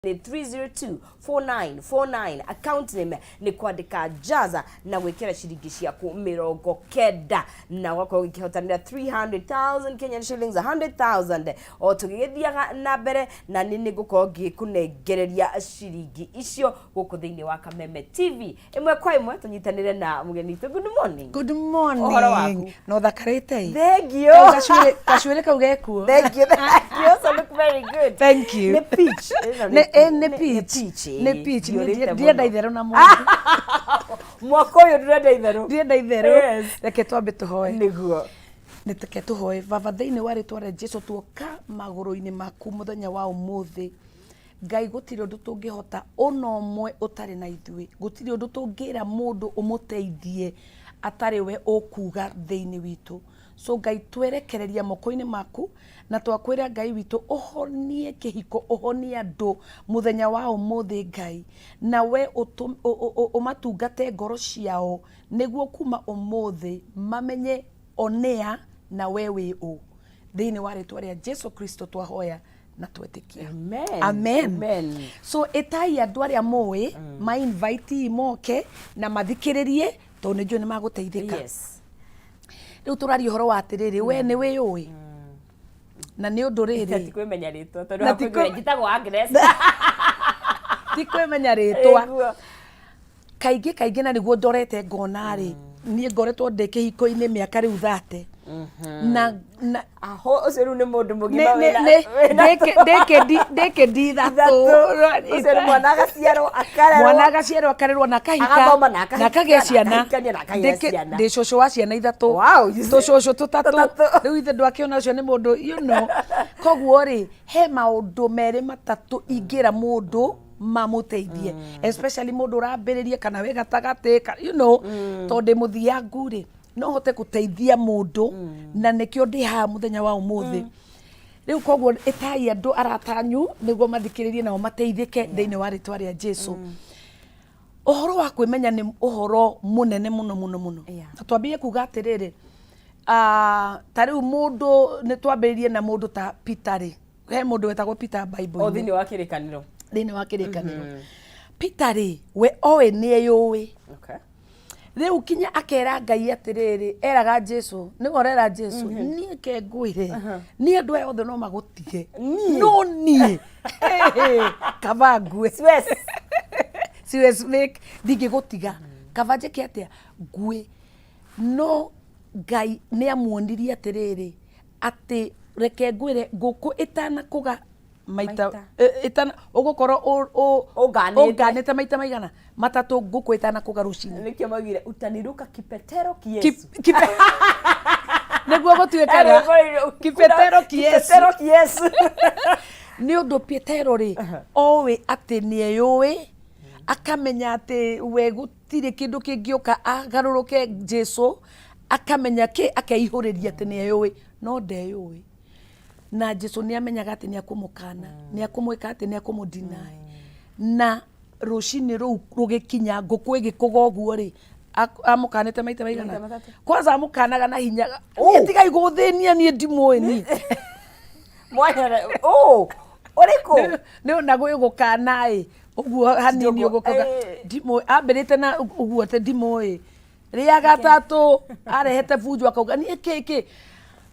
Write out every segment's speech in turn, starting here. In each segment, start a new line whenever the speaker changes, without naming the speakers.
Nĩ 3024949, account name nĩ kwandĩka Jaza na gwĩkĩra ciringi ciaku 90 na ũgakorwo ũgĩkĩhotanĩra 300,000 Kenyan shillings, 100,000 o tũgĩgĩthiaga na mbere, na nĩ nĩngũkorwo ngĩkũnengereria ciringi icio gũkũ thĩinĩ wa Kameme TV ĩmwe kwa ĩmwe. Tũnyitanĩre na mũgeni witũ. Good morning.
Good morning.
Ũhoro waku?
No thakarĩte.
Thank you.
Gacuĩrĩ kau gekuo.
Thank you, thank you. Also look very good.
Thank you.
Nĩ peach. Ĩno
Nĩ nĩ peach.
Peach.
Nĩ peach.
Ndiũrĩte
Ndienda
mũno.
itherũ na mũndũ.
Mwaka ũyũ ndũrenda itherũ.
Ndienda itherũ.
Yes.
Reke twambe tũhoe.
Nĩguo.
Nĩ reke tũhoe. Baba, thĩinĩ wa rĩtwa rĩa Jesu, tuoka magũrũ-inĩ maku mũthenya wa ũmũthĩ. Ngai, gũtirĩ ũndũ tũngĩhota ũna ũmwe ũtarĩ na ithuĩ. Gũtirĩ ũndũ tũngĩra mũndũ ũmũteithie atarĩ we ũkuga thĩinĩ witũ. So Ngai, twerekereria moko-inĩ maku na twakwĩra, Ngai witũ, ũhonie kĩhiko, ũhonie andũ mũthenya wa ũmũthĩ, Ngai, na we ũmatungate ngoro ciao nĩguo kuma ũmũthĩ mamenye onea na we wĩ ũ. Thĩinĩ wa rĩtwa rĩa Jesu Kristo twahoya na twetĩkia.
Amen.
Amen.
Amen.
So ĩtai andũ arĩa mũĩ, ma invite moke na mathikĩrĩrie tondũ nĩ njũĩ nĩ magũteithĩka. Rĩu tũraria ũhoro wa atĩrĩrĩ, we nĩ wĩyũĩ? Na nĩ ũndũ
Na
rĩrĩ
ti kwĩmenya rĩtwa tondũ
Na ti
hakuhĩ njĩtagwo Agnes.
Ti kwĩmenya rĩtwa.
Nĩguo.
Kaingĩ kaingĩ, na nĩguo ndorete ngona rĩ, niĩ ngoretwo ndĩ kĩhiko-inĩ mĩaka rĩu 30 na
Aho ũcio rĩu nĩ mũndũ mũgima wĩna
ndĩkĩndi ithatũ.
Ũcio nĩ mwana agaciarwo, akarerwo.
Mwana agaciarwo, akarerwo na akahika.
Agathoma na akahika,
na akagĩa
na
ciana.
akahikania na akagĩa ciana.
Ndĩ cũcũ wa ciana ithatũ.
Wow, you see?
Tũcũcũ tũtatũ.
Tũtatũ.
Rĩu ithe ndwakĩona ũcio nĩ mũndũ koguo rĩ, he maũndũ merĩ matatũ ingĩra mũndũ mamũteithie, especially mũndũ ũrambĩrĩria kana wĩ gatagatĩ tondũ ndĩ mũthiangu rĩ, no hote gũteithia mũndũ na nĩkĩo ndĩ haha mũthenya wa ũmũthĩ rĩu. Koguo ĩtai andũ aratanyu nĩguo mathikĩrĩrie nao mateithĩke thĩinĩ wa rĩtwa rĩa Jesu. Ũhoro wa kwĩmenya nĩ ũhoro mũnene mũno mũno mũno. Na twambie kuga atĩrĩrĩ, ta rĩu mũndũ, nĩ twambĩrĩrie na mũndũ ta Peter rĩ, he mũndũ wetagwo Peter
O
Bible-inĩ.
Thĩinĩ wa kĩrĩkanĩro.
Thĩinĩ wa kĩrĩkanĩro. Peter rĩ, we oĩ nĩ eyũĩ. Rĩu kinya akera Ngai atĩrĩrĩ, eraga Jesu, nĩwe ũrera Jesu, niĩ ke ngwĩre, niĩ andũ aya othe no magũtige, no niĩ kaba ngue.
Suez.
Suez Lake ndingĩgũtiga, kaba njĩke atĩa, ngue. No Ngai nĩ amuonirie atĩrĩrĩ, atĩ reke ngwĩre, ngũkũ ĩtanakũga maita
Maita.
Ĩtana ũgũkorwo
Ũnganĩte.
Ũnganĩte maita maigana matatũ ngũkũ ĩtanakũga rũcinĩ.
Nĩkĩo maugire utaniruka kipetero kiesu.
Nĩguo gũtuĩkaga kipetero kiesu.
Kipetero kiesu.
Nĩ ũndũ Petero rĩ, oĩ atĩ nĩ eyũĩ, akamenya atĩ we gũtirĩ kĩndũ kĩngĩũka agarũrũke Jesu, akamenya kĩ, akeihũrĩria atĩ nĩ eyũĩ, no ndeyũĩ. Na Jesu nĩ amenyaga atĩ nĩ akũmũkana, nĩ akũmwĩka atĩ nĩ akũmũdeny. Na rũcinĩ rũu rũgĩkinya, ngũkũ ĩgĩkũga ũguo rĩ, amũkanĩte maita maigana?
Maita matatũ.
Kwanza amũkanaga na hinya, "Niĩ tigai gũthĩnia, niĩ ndimũĩ niĩ."
Mwanya oh ũrĩkũ?
Nĩ na gwĩ gũkana ĩ ũguo hanini ũgũkauga ndimũĩ, ambĩrĩte na ũguo atĩ ndimũĩ. Rĩa gatatũ arehete bunjo, akauga niĩ kĩ kĩ.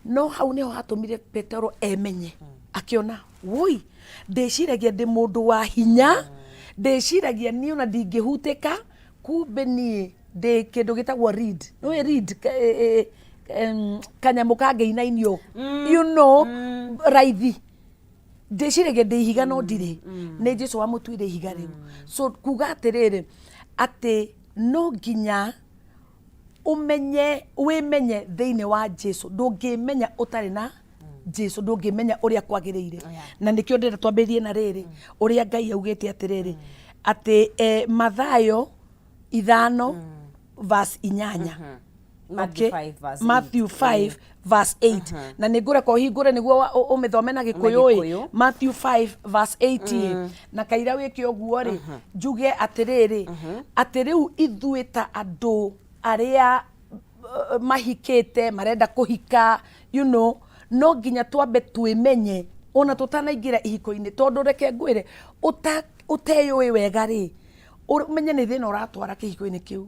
No hau nĩho hatũmire Petero emenye, akĩona, woi, ndĩciragia ndĩ mũndũ wa hinya, ndĩciragia niĩ ona ndingĩhutĩka, kumbe niĩ ndĩ kĩndũ gĩtagwo reed. Nĩũĩ reed, kanyamũ kangĩinainio raithi. Ndĩciragia ndĩ ihiga, no ndirĩ. Nĩ Jesu wamũtuire ihiga rĩu. So kuga atĩrĩrĩ, atĩ no nginya ũmenye, wĩmenye thĩinĩ wa Jesu. Ndũngĩmenya ũtarĩ na Jesu, ndũngĩmenya ũrĩa kwagĩrĩire. Na nĩkĩo ndĩrenda twambĩrĩrie na rĩrĩ, ũrĩa Ngai augĩte atĩrĩrĩ, atĩ Mathayo 5 verse 8.
Matthew
Okay.
5 verse
Matthew
8.
5 verse 8, na nĩ ngũreka ũhingũre nĩguo ũmĩthome na Gĩkũyũ ĩ.
Gĩkũyũ.
Matthew 5 verse 8 ĩ. Na kaira wĩke ũguo rĩ, njuge atĩrĩrĩ, atĩ rĩu ithuĩ ta andũ arĩa mahikĩte, marenda kũhika, no nginya twambe twĩmenye. Ona tũtanaingĩra ihiko-inĩ, tondũ reke ngwĩre, ũteyũĩ wega rĩ, ũmenye nĩ thĩna ũratwara kĩhiko-inĩ kĩu.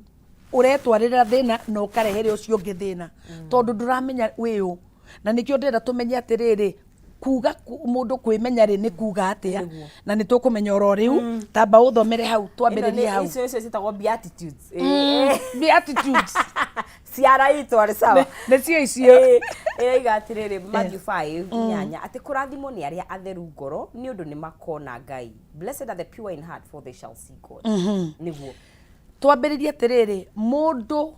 Ũretwarĩrĩra thĩna na ũkarehere ũcio ũngĩ thĩna, tondũ ndũramenya wĩ ũ. Na nĩkĩo ndĩrenda tũmenye atĩrĩrĩ, kuga mũndũ kwĩmenya rĩ, nĩ kuga atĩa? Na nĩ tũkũmenya oro rĩu. Tamba ũthomere hau, twambĩrĩrie hau.
Icio icio ciĩtagwo beatitudes.
Beatitudes.
Ciara itũ arĩ sawa.
Nĩcio icio.
Ĩroiga atĩrĩrĩ, Matthew 5:8, atĩ kũrathimwo nĩ arĩa atheru ngoro, nĩ ũndũ nĩ makona Ngai. Blessed are the pure in heart, for they shall see God. Nĩguo.
Twambĩrĩrie atĩrĩrĩ, mũndũ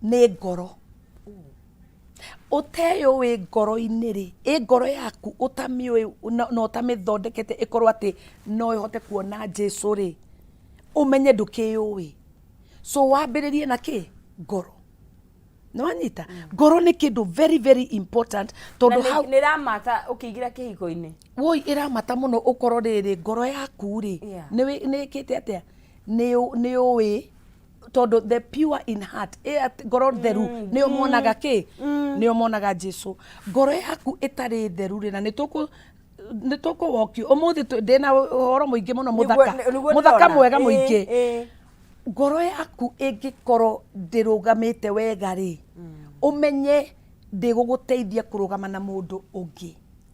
nĩ ngoro. Ũteyũĩ ngoro-inĩ rĩ, ĩ ngoro yaku ũtamĩũĩ na ũtamĩthondekete ĩkorwo atĩ no ĩhote kuona Jesu rĩ, ũmenye ndũkĩyũĩ. So wambĩrĩrie na kĩ? Ngoro. Nĩwanyita? Ngoro nĩ kĩndũ very very important, tondũ hau
nĩ ĩramata ũkĩingĩra kĩhiko-inĩ.
Woi, ĩramata mũno ũkorwo rĩrĩ ngoro yaku rĩ, nĩ ĩkĩte atĩa? Nĩ ũĩ, tondũ the pure in heart, ĩ atĩ ngoro theru nĩo monaga kĩ? Nĩo monaga Jesu. Ngoro yaku ĩtarĩ theru rĩ, na nĩ tũkũ nĩ tũkũwokio ũmũthĩ, ndĩna ũhoro mũingĩ mũno, mũthaka
Nĩguo
mũthaka
ndĩrona.
mwega mũingĩ. Ngoro yaku ĩngĩkorwo ndĩrũgamĩte wega rĩ, ũmenye ndĩgũgũteithia kũrũgama na mũndũ ũngĩ.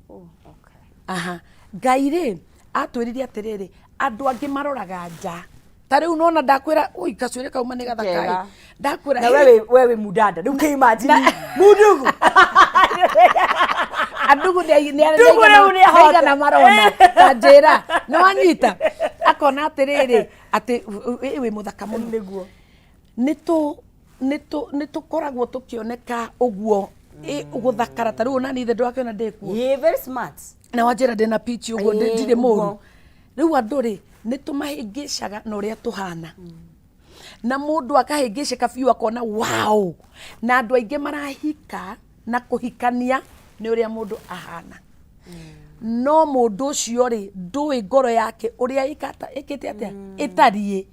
Oh, okay.
Aha, Ngai rĩ, atwĩrire atĩrĩrĩ, andũ angĩ maroraga nja. Ta rĩu nona ndakwĩra, ui, gacuĩrĩ kauma nĩ gathaka.
Kega.
Ndakwĩra
Na we wĩ mudada rĩu, kĩ imagine mundugu.
Andugu
Ndugu rĩu nĩ ahota.
nĩaigana marona ta njĩra nĩ wanyita, akona atĩrĩrĩ, atĩ wĩ mũthaka mũno. Nĩ tũkoragwo tũkĩoneka ũguo gũthakara. Ta rĩu ona niĩ ndũrakĩona ndĩkuo.
Yeah, very smart.
Na wanjĩra ndĩna pichi ũguo, ndirĩ mũru. Rĩu andũ rĩ, nĩ tũmahĩngĩcaga na ũrĩa tũhana, na mũndũ akahĩngĩcĩka biũ, akona wow. Na andũ aingĩ marahika na kũhikania nĩ ũrĩa mũndũ ahana, no mũndũ ũcio rĩ, ndũĩ ngoro yake ũrĩa ĩkĩte atĩa, ĩtariĩ.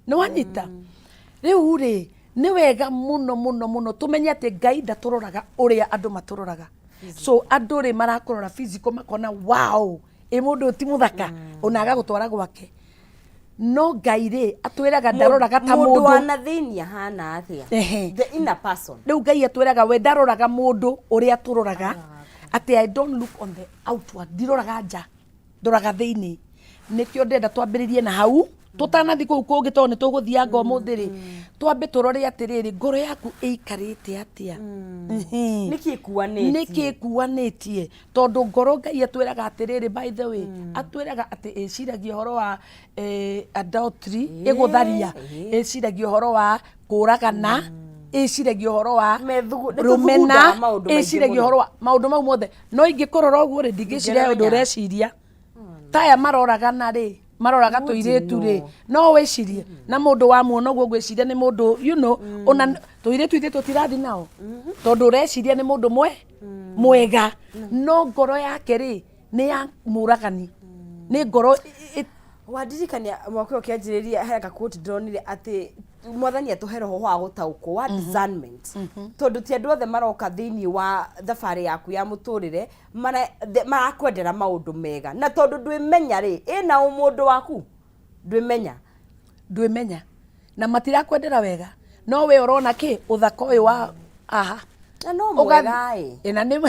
Nĩ wanyita? Rĩu rĩ, nĩ wega mũno mũno mũno tũmenye atĩ Ngai ndatũroraga ũrĩa andũ matũroraga. So andũ rĩ, marakũrora physical, makona wow, ĩ mũndũ ũyũ ti mũthaka, ona agagũtwara gwake. No Ngai rĩ, atwĩraga ndaroraga ta
mũndũ wa
mũndũ
na thĩinĩ ahana atĩa. The inner person.
Rĩu Ngai atwĩraga we ndaroraga mũndũ ũrĩa tũroraga, atĩ I don't look on the outward, ndiroraga nja, ndoraga thĩinĩ. Nĩkĩo ndĩrenda twambĩrĩrie na hau, tũtanathi kũu kũngĩ, tondũ nĩ tũgũthianga ũmũthĩ rĩ, twambe tũrore atĩrĩrĩ, ngoro yaku ĩikarĩte atĩa?
Nĩkĩ ĩkuanĩtie?
Nĩkĩ ĩkuanĩtie? Tondũ ngoro, Ngai atwĩraga atĩrĩrĩ, by the way, atwĩraga atĩ ĩciragia ũhoro wa adultery, ĩgũtharia, ĩciragia ũhoro wa kũragana, ĩciragia ũhoro wa
Nĩ
rũmena,
tũthugundaga maũndũ maingĩ
ĩciragia
mũno.
ũhoro wa maũndũ mau mothe. No ingĩkũrora ũguo rĩ, ndingĩciria ũndũ
Ndũngĩmenya.
ũreciria. Taya maroragana rĩ, maroraga tũirĩtu rĩ, no wĩcirie na mũndũ wa muona ũguo, ngwĩciria nĩ mũndũ ona tũirĩtu ithuĩ tũtirathi nao, tondũ ũreciria nĩ mũndũ mwega, no ngoro yake rĩ, nĩ ya mũragani, nĩ ngoro
Wandirikania mwaka ũyũ ũkĩanjĩrĩria, he gakoti ndĩronire atĩ Mwathani atũhe roho wa gũtaũkwo wa discernment, tondũ ti andũ othe maroka thĩinĩ wa thabarĩ yaku ya mũtũrĩre marakwendera maũndũ mega. Na tondũ ndwĩmenya rĩ, ĩna ũmũndũ waku ndwĩmenya.
Ndwĩmenya na matirakwendera wega, no we ũrona kĩ ũthaka ũyũ wa aha.
Na no mwega ĩ.
Ĩ, na nĩ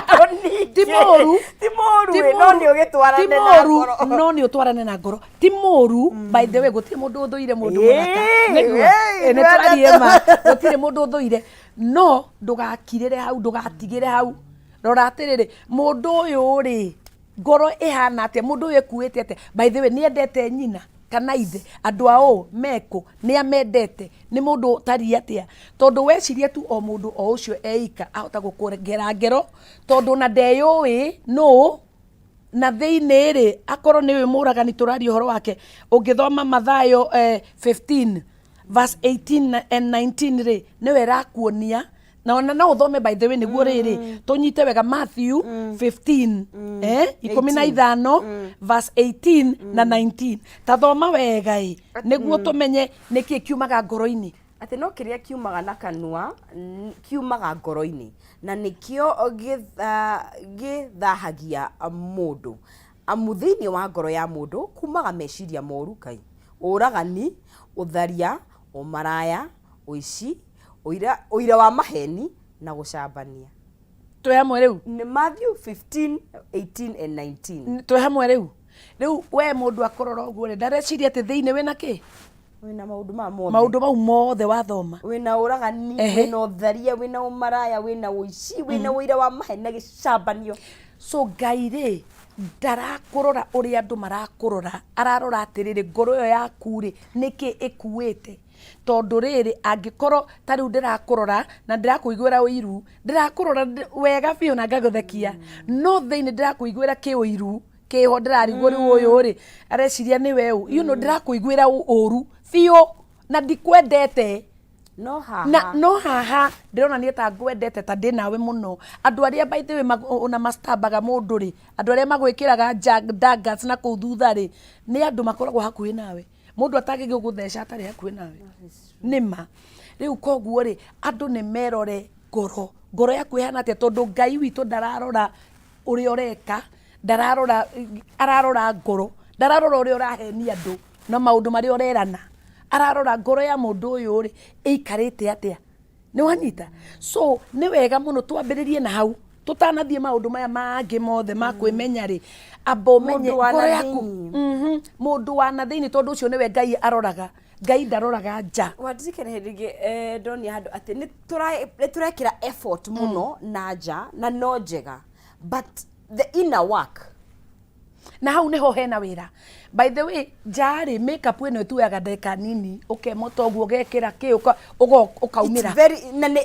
Tondũ ningĩ-
Ti mũru.
Ti mũru
Ti
ĩ, no
mũru.
nĩ ũgĩtwarane
Ti
na
mũru,
ngoro.
no nĩ ũtwarane na ngoro. Ti mũru, by the way, gũtirĩ mũndũ ũthũire mũndũ mũthaka. Nĩguo. Ĩ, nĩ twarie ma, gũtirĩ mũndũ ũthũire, no ndũgakirĩre hau, ndũgatigĩre hau. Rora atĩrĩrĩ, mũndũ ũyũ rĩ, ngoro ĩhana atĩa? Mũndũ ũyũ ekuĩte atĩa? By the way, nĩ endete nyina kana ithe? Andũ ao mekũ? Nĩ amendete? Nĩ mũndũ ũtariĩ atĩa? Tondũ weciria tu o mũndũ o ũcio eika ahota gũkũgera ngero, tondũ ona ndeyũĩ nũ na thĩinĩ rĩ, akorwo nĩ ũyũ mũragani tũraria ũhoro wake. Ũngĩthoma Mathayo 15 verse 18 and 19 rĩ, nĩwe ĩrakuonia. Na ona no ũthome, by the way, nĩguo rĩrĩ tũnyite wega, Matthew 15 15 verse 18 na 19. Ta thoma wega ĩ, nĩguo tũmenye nĩkĩ kiumaga ngoro-inĩ.
Atĩ no kĩrĩa kiumaga na kanua kiumaga ngoro-inĩ, na nĩkĩo gĩthahagia mũndũ. Amu thĩinĩ wa ngoro ya mũndũ kuumaga meciria moru, Ngai, ũragani, ũtharia, ũmaraya, ũici, ũira, ũira wa maheni, na gũcambania.
Twĩ hamwe rĩu?
Nĩ Matthew 15, 18 and 19.
Twĩ hamwe rĩu? Rĩu we mũndũ akũrora ũguo rĩ, ndareciria atĩ thĩinĩ wĩna kĩ?
Wĩna maũndũ maya mothe.
Maũndũ mau mothe wathoma.
Wĩna ũragani, wĩna ũtharia, wĩna ũmaraya, wĩna ũici, wĩna ũira wa maheni na gĩcambanio.
So Ngai rĩ, ndarakũrora ũrĩa andũ marakũrora, ararora atĩrĩrĩ, ngoro ĩyo yaku rĩ, nĩkĩ ĩkuĩte? Tondũ rĩrĩ, angĩkorwo ta rĩu ndĩrakũrora na ndĩrakũiguĩra ũiru, ndĩrakũrora wega biũ na ngagũthekia, no thĩinĩ ndĩrakũiguĩra kĩũiru kĩho, ndĩrarigwo rĩu ũyũ rĩ, areciria nĩwe ũ, ndĩrakũiguĩra ũru biũ na ndikwendete.
No haha.
Na no haha ndĩrona niĩ ta ngwendete ta ndĩ nawe mũno. Andũ arĩa by the way ona mastambaga mũndũ rĩ, andũ arĩa magwĩkĩraga daggers na kũu thutha rĩ, nĩ andũ makoragwo hakuhĩ nawe. Mũndũ atangĩgũgũtheca atarĩ hakuhĩ nawe. Nĩ ma. Rĩu koguo rĩ, andũ nĩ merore ngoro. Ngoro yaku ĩhana atĩa? Tondũ Ngai witũ ndararora ũrĩa ũreka, ndararora, ararora ngoro. Ndararora ũrĩa ũrahenia andũ na maũndũ marĩa ũrerana. Ararora ngoro ya mũndũ ũyũ rĩ, ĩikarĩte atĩa. Nĩ wanyita? So nĩ wega mũno twambĩrĩrie na hau tũtanathiĩ maũndũ maya mangĩ mothe ma kwĩmenya rĩ, amba ũmenye
Mũndũ wa
ngoro
na
yaku.
thĩinĩ.
Mũndũ wa na thĩinĩ, tondũ ũcio nĩwe Ngai aroraga. Ngai ndaroraga nja.
Wandirikana hĩndĩ ĩngĩ ndonire handũ atĩ nĩ tũrekĩra effort mũno na nja na no njega, but the inner work.
Na hau niho hena wĩra. By the way, nja rĩ, makeup ĩno ĩtuoyaga ndagĩka nini, ũkemota ũguo, ũgekĩra kĩ, ũkaumĩra.
It's very, na nĩ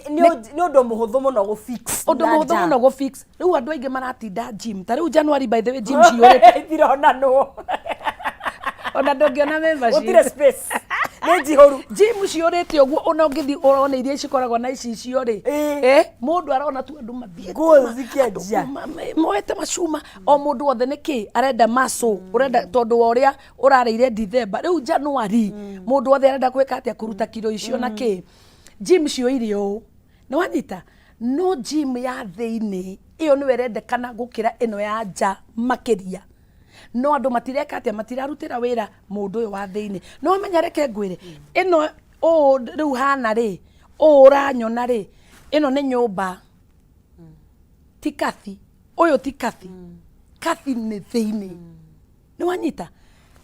ũndũ mũhũthũ mũno gũ fix
Ũndũ
na
mũhũthũ
nja.
mũno gũ fix. Rĩu andũ aingĩ maratinda gym. Ta rĩu January, by the way, gym ciyũrĩte.
Itironanwo.
Ona ndũngĩona membership.
Gũtirĩ space. Nĩ njihũru.
Gym ciyũrĩte ũguo, ona ũngĩthiĩ ũrone iria cikoragwo na icicio rĩ. Mũndũ arona tu andũ mathiĩte
Goals ikĩanjia.
andũ moete macuma, o mũndũ wothe nĩkĩ arenda muscle, ũrenda tondũ wa ũrĩa ũrarĩire December. Rĩu January, mũndũ wothe arenda gwĩka atĩa, kũruta kiro icio na kĩ. Gym ciyũire ũũ. Nĩ wanyita? No gym ya thĩinĩ, ĩyo nĩyo ĩrendekana gũkĩra ĩno ya nja makĩria. No andũ matireka atĩa, matirarutĩra wĩra mũndũ ũyũ wa thĩinĩ. No wamenya reke ngwĩre, ĩno ũũ rĩu hana rĩ, ũũ ũranyona rĩ, ĩno nĩ nyũmba. Ti kathi, ũyũ ti kathi. Kathi nĩ thĩinĩ. Nĩ wanyita?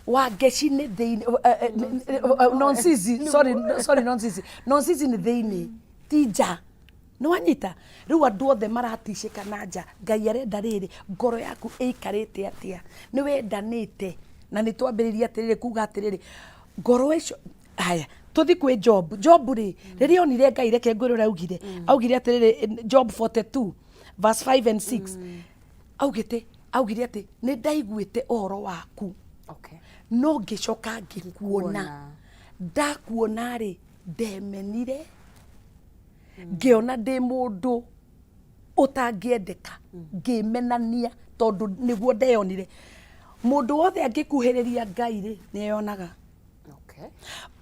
Wangeci nĩ thĩinĩ, Nonsizi, sorry, sorry, Nonsizi. Nonsizi nĩ thĩinĩ, ti nja. Nĩ wanyita? Rĩu andũ othe maraticĩka na nja. Ngai arenda rĩrĩ, ngoro yaku ĩikarĩte atĩa? Nĩ wendanĩte? Na nĩ twambĩrĩria atĩrĩrĩ kuga atĩrĩrĩ, ngoro icio, haya, tũthi kwĩ Job. Job rĩ, rĩrĩa onire Ngai, reke ngwĩre ũrĩa augire. Augire atĩrĩrĩ, Job 42 verse 5 and 6. Augĩte, augire atĩ, nĩ ndaiguĩte ũhoro waku. No ngĩcoka ngĩkuona. Ndakuona rĩ, ndemenire. Ngĩona ndĩ mũndũ ũtangĩendeka, ngĩmenania tondũ nĩguo ndeyonire. Mũndũ wothe angĩkuhĩrĩria Ngai rĩ, nĩ eyonaga.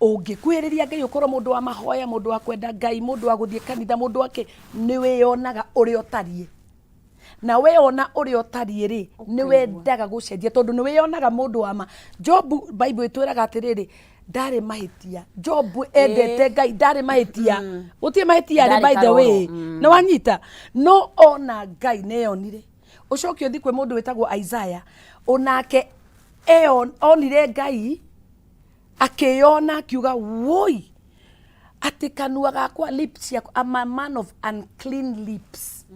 Ũngĩkuhĩrĩria Ngai ũkorwo mũndũ wa mahoya, mũndũ wa kwenda Ngai, mũndũ wa gũthiĩ kanitha, mũndũ wa kĩ, nĩ wĩyonaga ũrĩa ũtariĩ. Na weyona ũrĩa ũtariĩ rĩ, nĩ wendaga gũcenjia tondũ nĩ wĩyonaga mũndũ wa ma. Job, Bible ĩtwĩraga atĩrĩrĩ, ndarĩ mahĩtia. Job endete Ngai, ndarĩ mahĩtia. Gũtirĩ mahĩtia arĩ, by the way. Nĩ wanyita? No ona Ngai nĩ eyonire. Ũcoke ũthiĩ kwĩ mũndũ wĩtagwo Isaiah, onake onire Ngai, akĩyona akiuga, woi, atĩ kanua gakwa, lips ciakwa, I'm a man of unclean lips.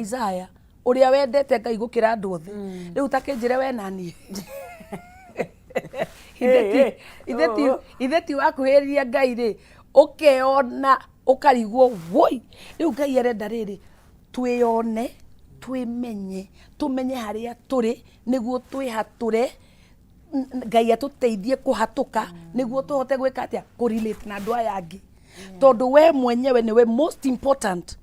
Isaiah, ũrĩa wendete Ngai gũkĩra andũ othe. Rĩu ta kĩnjĩre we na niĩ. Ithe ti wakuhĩrĩria Ngai rĩ, ũkeyona, ũkarigwo, woi. Rĩu Ngai arenda rĩrĩ, twĩyone, twĩmenye, tũmenye harĩa tũrĩ, nĩguo twĩhatũre, Ngai atũteithie kũhatũka, nĩguo tũhote gwĩka atĩa, kũ relate na andũ aya angĩ. Tondũ we mwenyewe nĩwe most important.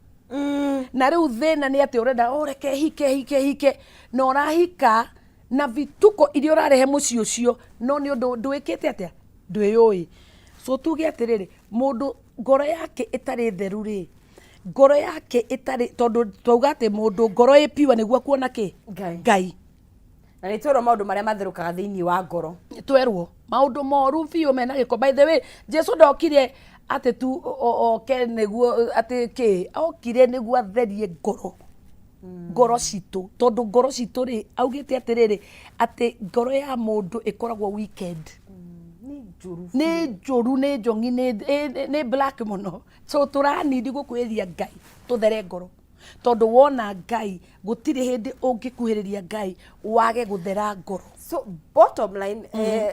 Na rĩu thĩna nĩ atĩ ũrenda, oh, reke hike, hike, hike, na ũrahika na vituko iria ũrarehe mũciĩ ũcio, no nĩ ũndũ ndwĩkĩte atĩa, ndwĩyũĩ. So tuge atĩrĩrĩ, mũndũ ngoro yake ĩtarĩ theru rĩ, ngoro yake ĩtarĩ, tondũ twauga atĩ mũndũ ngoro ĩ pure nĩguo kuona kĩ?
Ngai.
Ngai.
Na nĩ twerwo maũndũ marĩa matherũkaga thĩinĩ wa ngoro.
Nĩ twerwo maũndũ moru biũ mena gĩko. By the way, Jesu ndokire atĩ tu oke nĩguo atĩ kĩ, okire nĩguo atherie ngoro, ngoro citũ, tondũ ngoro citũ rĩ, augĩte atĩrĩrĩ, atĩ ngoro ya mũndũ ĩkoragwo wicked.
Nĩ njũru.
Nĩ njũru, nĩ njong'i, nĩ black mũno. So tũranindi gũkuhĩrĩria Ngai tũthere ngoro, tondũ wona Ngai gũtirĩ hĩndĩ ũngĩkuhĩrĩria Ngai wage gũthera ngoro.
So bottom line,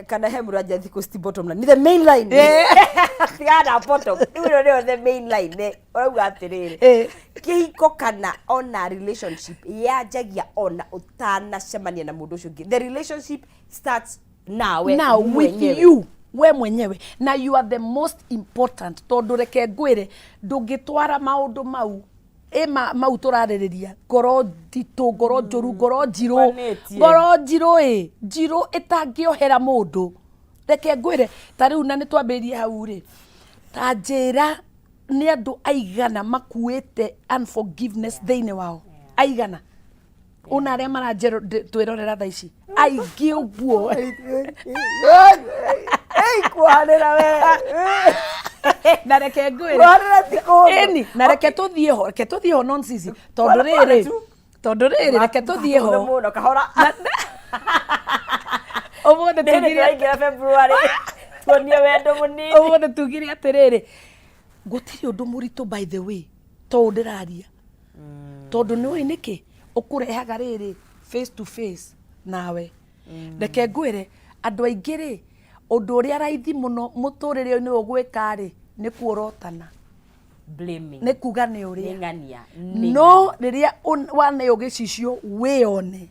kana he mũranja thikũ citi bottom line, nĩ the main line. Tigana na bottom, rĩu ĩno nĩyo the main line. Ũrauga atĩrĩrĩ, kĩhiko kana ona relationship yanjagia ona ũtanacemania na mũndũ ũcio ũngĩ. The relationship starts nawe
now with
mwenyewe.
You we mwenyewe, na you are the most important, tondũ reke ngwĩre, ndũngĩtwara maũndũ mau ĩ mau tũrarĩrĩria, ngoro nditũ, ngoro njũru, ngoro njirũ,
Tumanĩtie.
ngoro njirũ, ĩ njirũ ĩtangĩohera mũndũ. Reke ngwĩre, ta rĩu na nĩ twambĩrĩrie hau rĩ, ta njĩra nĩ andũ aigana makuĩte unforgiveness thĩinĩ wao, aigana ona arĩa maratwĩrorera thaa ici, aingĩ ũguo.
Kuohanĩra we.
Na reke ngwĩre,
Kuohanĩra ti kũndũ.
Ĩni, na reke tũthiĩ ho, reke tũthiĩ ho nonsense, tondũ
Pole pole
rĩrĩ,
tu.
tondũ rĩrĩ, reke tũthiĩ ho.
Mũno kahora.
Ũmũthĩ
Nĩ
tugire
tũraingĩra February, tuonie wendo mũnini.
Ũmũthĩ tugire atĩrĩrĩ, gũtirĩ ũndũ mũritũ, by the way, to ũũ ndĩraria, tondũ nĩ ũĩ nĩkĩ ũkũrehaga rĩrĩ face to face nawe. Reke ngwĩre, andũ aingĩ rĩ, ũndũ ũrĩa raithi mũno mũtũrĩre-inĩ ũyũ gwĩka rĩ, nĩ kuorotana.
Blaming.
Nĩ kuga nĩ ũrĩa.
Nĩ ng'ania, nĩ.
No rĩrĩa waneo gĩcicio wĩyone,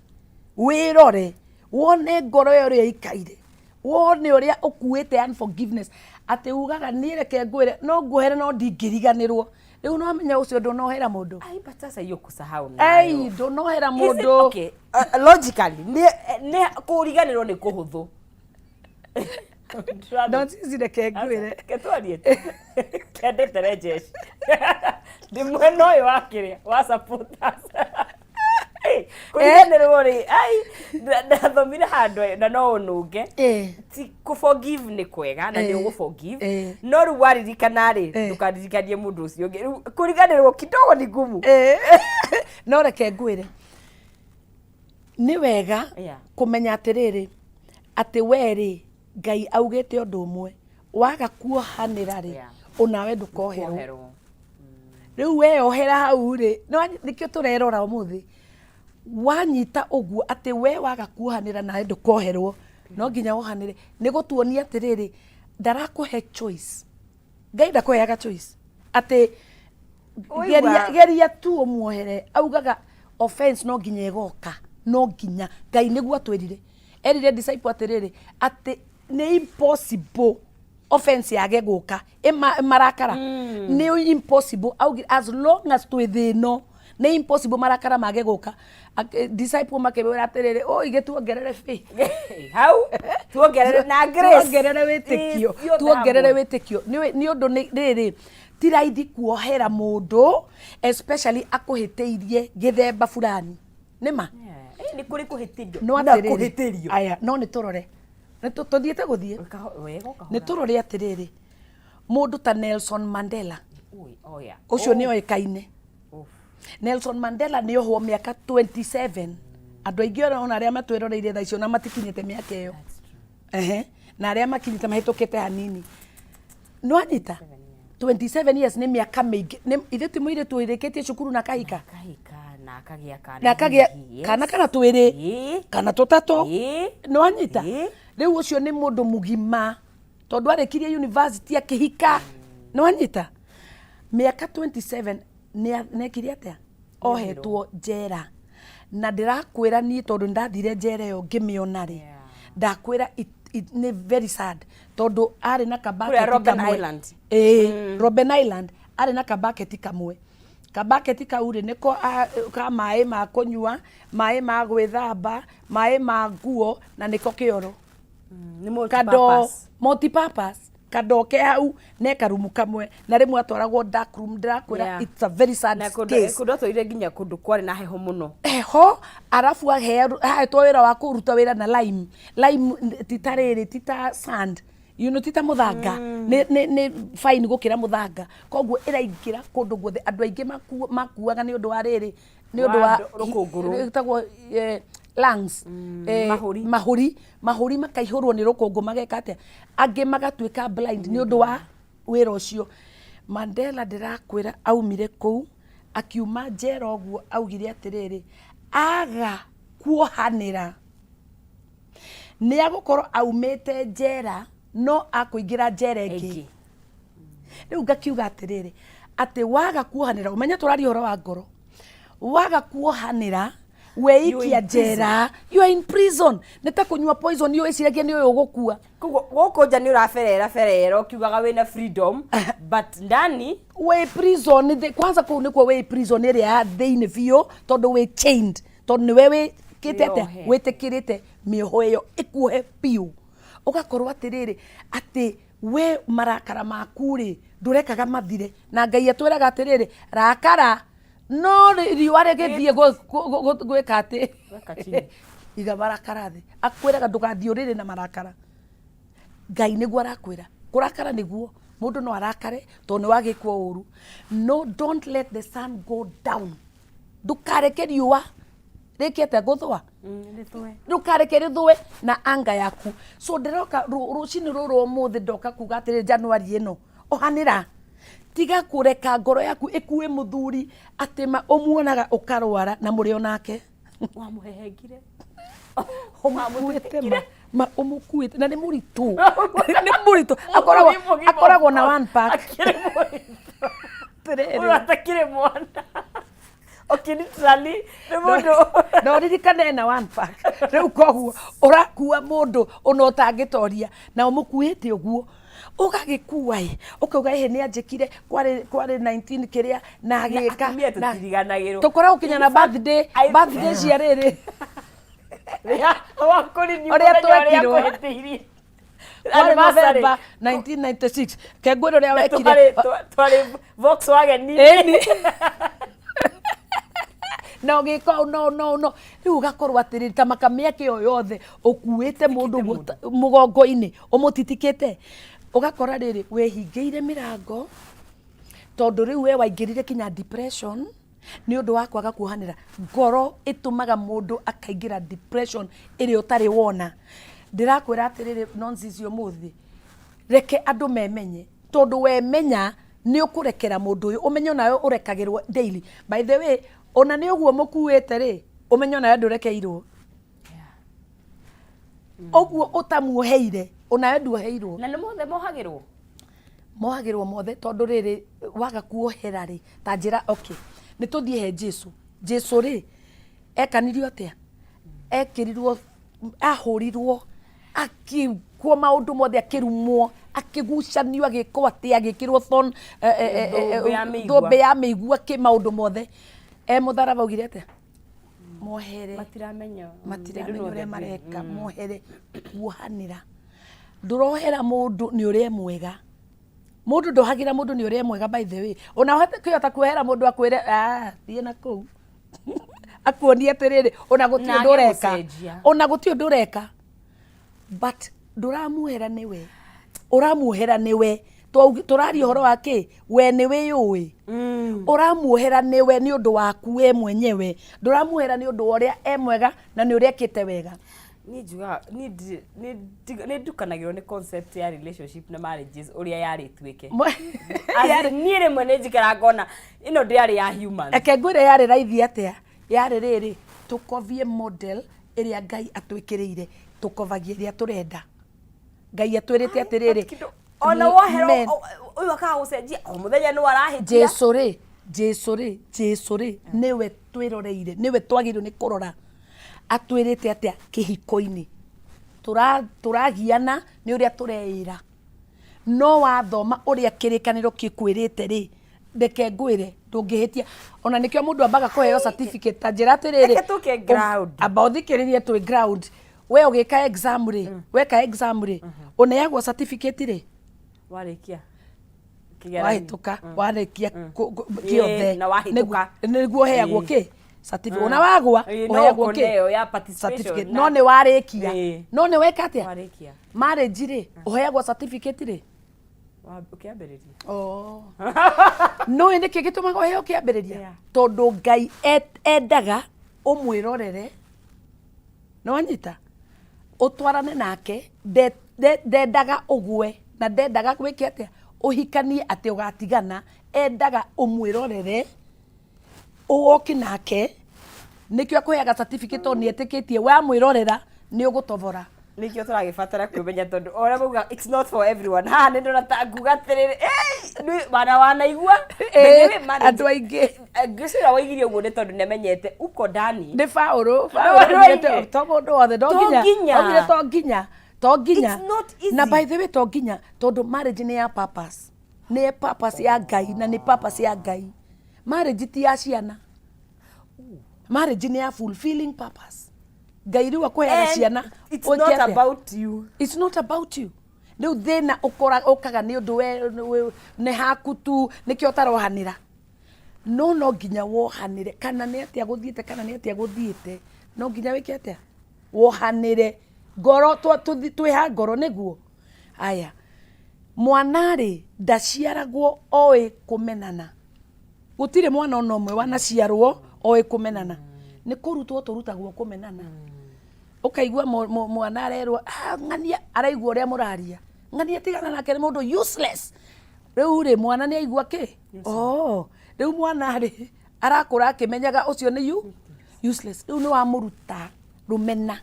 wĩrore, wone ngoro ĩyo ũrĩa ĩikaire, wone ũrĩa ũkuĩte unforgiveness, atĩ ugaga niĩ reke ngwĩre, no nguohere no ndingĩriganĩrwo. Rĩu no menya ũcio ndũnohera mũndũ.
Ai, but sasa hiyo kusahau
Ei,
nayo.
ndũnohera
Is it-
mũndũ.
Okay, logically nĩ kũriganĩrwo nĩ kũhũthũ.
No cici, reke ngwĩre.
Reke twarie tu. Kendete rejeshi ndĩ mwena ũyũ wa kĩrĩa wa supporters. Hey, kũriganĩrwo rĩ, ai, ndathomire handũ na no ũnũnge. Ti kũ forgive nĩ kwega na nĩ ũgũ forgive, no rĩu waririkana rĩ, ndũkaririkanie mũndũ ũcio ũngĩ. Rĩu kũriganĩrwo kidogo ni ngumu.
No reke ngwĩre, nĩ wega kũmenya atĩrĩrĩ, atĩ we rĩ, Ngai augĩte ũndũ ũmwe, waga kuohanĩra rĩ, onawe ndũkoherwo.
Kuoherwo.
Rĩu weyohera hau rĩ, no nĩkĩo tũrerora ũmũthĩ, wanyita ũguo atĩ we waga kuohanĩra nawe ndũkoherwo, no nginya wohanĩre. Nĩ gũtuonia atĩrĩrĩ, ndarakũhe choice. Ngai ndakũheaga choice atĩ geria, geria tu ũmuohere. Augaga offense no nginya ĩgoka, no nginya. Ngai nĩguo atwĩrire, erire disciple atĩrĩrĩ, atĩ nĩ impossible offense yage gũka. Marakara nĩ impossible. Augire as long as twĩ thĩ ĩno, nĩ impossible marakara mage gũka. Disciple makĩmwĩra atĩrĩrĩ, oi, tuongerere faith.
Hau tuongerere na grace.
Tuongerere wĩtĩkio.
Ĩ, ciothe
Tuongerere
hamwe.
Wĩtĩkio. Nĩ ũndũ rĩrĩ, ti raithi kuohera mũndũ, especially akũhĩtĩirie gĩthemba fulani, nĩ ma.
Yeah. Ĩ, nĩ kũrĩ kũhĩtĩrio
No
na
atĩrĩrĩ,
kũhĩtĩrio.
Aya, no nĩ tũrore, nĩ tũthiĩte gũthiĩ.
Wega ũkahora.
Nĩ tũrore atĩrĩrĩ, mũndũ ta Nelson Mandela.
Ui, oh yeah.
Ũcio nĩ oĩkaine.
Uff.
Nelson Mandela nĩ ohwo mĩaka 27. Andũ aingĩ ona arĩa matwĩroreire thaa icio na matikinyĩte mĩaka ĩyo.
That's true.
Ehe, na arĩa makinyĩte mahĩtũkĩte hanini. Nĩwanyita, 27 years nĩ mĩaka mĩingĩ. Ithuĩ ti mũirĩtu ũrĩkĩtie cukuru na kahika.
Kahika na akagĩa kana.
Na akagĩa
hihi, yes.
kana twĩrĩ, kana tũtatũ. Nĩwanyita? Rĩu ũcio nĩ mũndũ mũgima, tondũ arĩkirie university akĩhika. Nĩwanyita, mĩaka 27 nĩekire atĩa? Ohetwo njera. Na ndĩrakwĩra niĩ, tondũ nĩndathire njera ĩyo ngĩmĩona rĩ, ndakwĩra nĩ very sad, tondũ arĩ na
Kũrĩa
kabaketi
Robben
kamwe.
Island.
Ĩĩ, Robben Island. Arĩ na kabaketi kamwe. Kabaketi kau rĩ, nĩko ka maĩ ma kũnyua, maĩ ma gwĩthamba, maĩ ma nguo, na nĩko kĩoro.
Nĩ
Kando
multi-purpose.
Multipurpose. Kandoke hau ne karumu kamwe na rĩmwe atwaragwo dark room ndĩrakwĩra. It's a very sad
Na kũndũ
case.
Kũndũ atwarire nginya kũndũ kwarĩ na heho mũno.
Heho, arabu ahetwo wĩra wa kũruta wĩra na lime. Lime ti ta rĩrĩ, ti ta sand, ti ta mũthanga, nĩ fine gũkĩra mũthanga, koguo ĩraingĩra kũndũ guothe. Andũ aingĩ makuaga nĩ ũndũ wa rĩrĩ, nĩ ũndũ wa
rũkũngũ.
Ĩtagwo lungs,
mahũri.
Mahũri makaihũrwo nĩ rũkũngũ, mageka atĩa, angĩ magatuĩka blind nĩ ũndũ wa wĩra ũcio. Mandela, ndĩrakwĩra, aumire kũu, akiuma njera ũguo, augire atĩrĩrĩ, aga kuohanĩra nĩ agũkorwo aumĩte njera no akũingĩra njera ĩngĩ.
Ĩngĩ.
Rĩu ngakiuga atĩrĩrĩ, atĩ waga kuohanĩra, ũmenye tũraria ũhoro wa ngoro, waga kuohanĩra weikia
You in prison.
njera, you are in prison. Nĩ ta kũnyua poison, wĩciragia nĩ ũyũ ũgũkua.
Koguo gũkũ nja nĩ ũraberera berera ũkiugaga wĩna freedom, but ndani
wĩ prison kwanza kũu nĩkuo wĩ prison ĩrĩa ya thĩinĩ biũ, tondũ wĩ chained, tondũ nĩwe wĩkĩte atĩa?
Wĩyohete.
Wĩtĩkĩrĩte mĩoho ĩyo ĩkuohe biũ, ũgakorwo atĩrĩrĩ, atĩ we marakara maku rĩ, ndũrekaga mathire. Na Ngai atwĩraga atĩrĩrĩ, rakara no riũa rĩgĩthiĩ gwĩka atĩ
Gweka chini.
Iga marakara thĩ. Akwĩraga ndũgathiĩ ũrĩrĩ na marakara. Ngai nĩguo arakwĩra kũrakara, nĩguo mũndũ no arakare tondũ nĩ wagĩkwo ũru, no don't let the sun go down. Ndũkareke riũa rĩkĩte gũthũa, ndũkareke rĩthũe na anga yaku. So ndĩroka rũcinĩ rũrũ ũmũthĩ, ndoka kuga atĩrĩ, Januari ĩno, ohanĩra. Tiga kũreka ngoro yaku ĩkue mũthuri atĩ ma ũmuonaga ũkarwara na mũrĩ onake.
Wamũhehengire.
Ũmũkuĩte ma ũmũkuĩte na nĩ mũritũ, nĩ mũritũ, akoragwo
Mũgima.
Akoragwo na one pack.
Akĩrĩ mũritũ.
Atĩrĩrĩ.
Ũyũ atakĩrĩ mwana. Okay, literally nĩ mũndũ.
Na ũririkane ena one pack rĩu, koguo ũrakua mũndũ ona ũtangĩtoria na ũmũkuĩte ũguo, ũgagĩkua ĩ, ũkauga ĩhĩ nĩ anjĩkire kwarĩ 19 kĩrĩa na agĩka.
Atumia tũtiriganagĩrwo.
Tũkoragwo kinya na birthday birthday cia rĩrĩ.
Wakũri
Ũrĩa twekirwo.
Kũhĩtĩirie.
Kwarĩ November 1996 kengwĩra ũrĩa wekire.
Twarĩ Volkswagen.
Ĩni na ũgĩka ũũ no no no rĩu ũgakorwo atĩrĩrĩ, ta maka mĩaka ĩyo yothe ũkuĩte mũndũ ũguo mũgongo-inĩ, ũmũtitikĩte, ũgakora rĩrĩ wĩhingĩire mĩrango, tondũ rĩu we waingĩrire kinya depression nĩ ũndũ wa kwaga kuohanĩra. Ngoro ĩtũmaga mũndũ akaingĩra depression ĩrĩa ũtarĩ wona. Ndĩrakwĩra atĩrĩrĩ, nonsense, ũmũthĩ reke andũ memenye, tondũ wemenya nĩ ũkũrekera mũndũ ũyũ, ũmenye onawe ũrekagĩrwo daily. By the way, ona nĩ ũguo mũkuĩte rĩ, ũmenye onawe ndũrekeirwo ũguo ũtamuoheire, onawe nduoheirwo.
Na nĩ mothe mohagĩrwo.
Mohagĩrwo mothe, tondũ rĩrĩ, waga kuohera rĩ, ta njĩra, okay, nĩ tũthiĩ he Jesu. Jesu rĩ, ekanirio atĩa? Ekĩrirwo, ahũrirwo, akĩkwo maũndũ mothe, akĩrumwo, akĩgucanio, agĩkwo atĩa, agĩkĩrwo thorn,
Thũmbĩ ya mĩigua.
Thũmbĩ ya mĩigua, kĩ maũndũ mothe. E mũtharaba augire atĩa? Mohere.
Matiramenya.
Matiramenya ũrĩa mareka, mohere. Kuohanĩra, ndũrohera mũndũ nĩ ũrĩa e mwega. Mũndũ ndohagĩra mũndũ nĩ ũrĩa e mwega. By the way, ona ũhote kĩhota kuohera mũndũ akwĩre, "Ah, thiĩ na kũu," akuonie atĩrĩrĩ, ona gũtirĩ
Na
ũndũ
age
ũreka.
gũcenjia.
Ona gũtirĩ ũndũ ũreka, but ndũramuohera nĩwe ũramuohera, nĩwe tũraria ũhoro wa kĩ, we nĩ wĩyũĩ. Ũramuohera nĩwe nĩ ũndũ waku we mwenyewe, ndũramuohera nĩ ũndũ wa ũrĩa e mwega na nĩ ũrĩa ekĩte wega.
Niĩ njugaga niĩ nĩ ndukanagĩrwo nĩ concept ya relationship na marriages ũrĩa yarĩ ĩtuĩke. As in, niĩ rĩmwe nĩ njikaraga ngona ĩno ndĩarĩ ya human.
Reke ngwĩre yarĩ raithi atĩa. Yarĩ rĩrĩ, tũkovie model ĩrĩa Ngai atwĩkĩrĩire, tũkovagia ĩrĩa tũrenda. Ngai atwĩrĩte atĩrĩrĩ,
But ona wohera
men,
ũyũ akaga gũcenjia, o mũthenya nĩ arahĩtia.
Jesu rĩ, Jesu rĩ, Jesu rĩ, nĩwe twĩroreire, nĩwe twagĩrĩirwo nĩ kũrora atwĩrĩte atĩa kĩhiko-inĩ. Tũragiana nĩ ũrĩa tũreĩra, no wathoma ũrĩa kĩrĩkanĩro kĩkwĩrĩte rĩ, reke ngwĩre, ndũngĩhĩtia. Ona nĩkĩo mũndũ ambaga kũheo certificate. Ta njĩra atĩrĩrĩ,
Reke tũke ground.
Amba ũthikĩrĩrie, twĩ ground. We ũgĩka exam rĩ, weka exam rĩ, ũneagwo certificate rĩ?
Warĩkia kĩgeranio.
Wahĩtũka, warĩkia
Ĩĩ,
kĩothe.
Na wahĩtũka.
Nĩguo ũheagwo kĩ? Certificate. Ona wagwa,
Ĩĩ, no
ũheagwo
ũkũneo
kĩ?
ya participation.
Certificate. No nĩ warĩkia. No nĩ weka atĩa?
Warĩkia.
Marriage rĩ, ũheagwo certificate rĩ?
Ũkĩambĩrĩria.
Oh. Nũĩ nĩkĩ gĩtũmaga ũheo kĩambĩrĩria? Tondũ Ngai endaga ũmwĩrorere, nĩwanyita, ũtwarane nake, ndendaga ũgwe na ndendaga gwĩke atĩa, ũhikanie atĩ ũgatigana, endaga ũmwĩrorere, ũwoke nake, nĩkĩo akũheaga certificate tondũ nĩetĩkĩtie wamwĩrorera nĩ ũgũtobora.
Nĩkĩo tũragĩbatara kwĩmenya, tondũ o ũrĩa mauga it's not for everyone. Haha nĩ ndona ta nguga atĩrĩrĩ, "Ĩĩ, nĩ- wana wanaigua."
Ĩĩ,
By the way, marriage-
andũ aingĩ.
Ngwĩciria woigire ũguo nĩ tondũ nĩamenyete uko ndani.
Nĩ Paũlũ.
No,
Paũlũ
no,
augire to mũndũ wothe, no
To
nginya
nginya.
Augire to nginya, to nginya.
It's not easy.
Na by the way, to nginya, tondũ marriage nĩ ya purpose, nĩ purpose ya Ngai, na nĩ purpose ya Ngai. Marriage ti ya ciana, marriage nĩ ya fulfilling purpose. Ngai rĩu akũheaga
And
ciana
it's
ũke
not
atĩa?
about you.
It's not about you. Rĩu thĩna ũkora ũkaga nĩ ũndũ we nĩ haku tu, nĩkĩo ũtarohanĩra. No nginya wohanĩre, kana nĩ atĩa gũthiĩte, kana nĩ atĩa gũthiĩte, no nginya wĩke atĩa? Wohanĩre ngoro. Twĩha ngoro nĩguo aya mwana rĩ ndaciaragwo oĩ kũmenana. Gũtirĩ mwana ona ũmwe wanaciarwo oĩ kũmenana. Nĩ kũrutwo tũrutagwo kũmenana. Ũkaigua mwana arerwo, "Ah, ng'ania," araigua ũrĩa mũraria, "Ng'ania, tigana nake, nĩ mũndũ useless." Rĩu rĩ, mwana nĩ aigua kĩ? Oh, rĩu mwana rĩ arakũra akĩmenyaga ũcio nĩ useless. Rĩu nĩ wamũruta rũmena.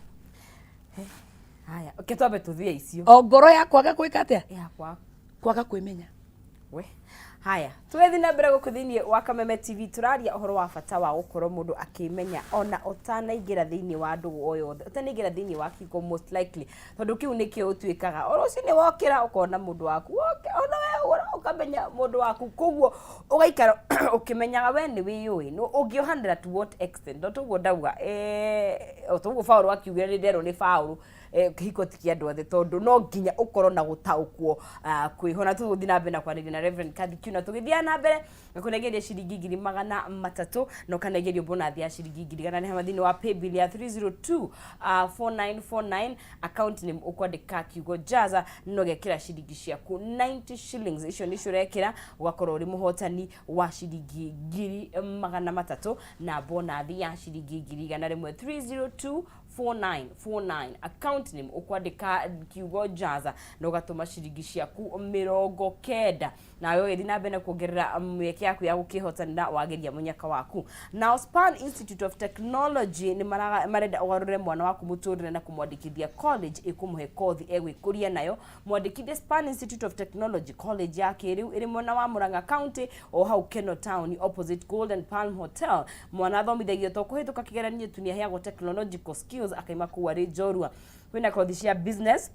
Haya, okay, twambe tũthiĩ icio.
O ngoro ya kwaga gwĩka atĩa?
Yakwa.
Kwaga kwĩmenya.
We haya, tũgĩthiĩ na mbere gũkũ thĩinĩ wa Kameme TV, tũraria ũhoro wa bata wa gũkorwo mũndũ akĩmenya ona ũtanaingĩra thĩinĩ wa ndũgũ o yothe, ũtanaingĩra thĩinĩ wa kĩhiko most likely, tondũ kĩu nĩkĩo ũtuĩkaga o rũcinĩ wokĩra ũkona mũndũ waku, ona we ũkamenya mũndũ waku, koguo ũgaikara ũkĩmenyaga we nĩ wĩyũĩ no ũngĩohanĩra to what extent. No toguo ndauga, o toguo Paũlũ akiugire, nĩ nderwo nĩ Paũlũ, kĩhiko ti kĩa andũ othe, tondũ no nginya ũkorwo na gũtaũkwo kwĩho. Na tũgũthiĩ na mbere na kwanĩria na Reverend Kathy Kiuna. Tũgĩthiaga na mbere na kũnengeria ciringi 300,000 na ũkanengerio bonathi ya ciringi 100,000 thĩinĩ wa paybill ya 302 4949, account name ũkwandĩka kiugo jaza na ũgekĩra ciringi ciaku 90 shillings. Icio nĩcio ũrekĩra, ũgakorwo ũrĩ mũhotani wa ciringi 300,000 na bonathi ya ciringi 100,000. 302 4949, account name ũkwandĩka kiugo jaza na ũgatũma ciringi ciaku 90, nawe ũgĩthiĩ na mbere na kuongerera mĩeke yaku ya gũkĩhotanĩra wageria mũnyaka waku. Now, Span Institute of Technology nĩ marenda ũgarũre mwana waku mũtũrĩre na kũmwandĩkithia college ĩkũmũhe kothi egwĩkũria nayo. Mwandĩkithie Span Institute of Technology, college ya kĩrĩu ĩrĩ mwena wa Murang'a County, o hau Keno Town, opposite Golden Palm Hotel. Mwana athomithagio to kũhĩtũka kĩgeranio tu, nĩ aheagwo technological skills akaima kũu arĩ njorua. Kwĩna kothi cia business,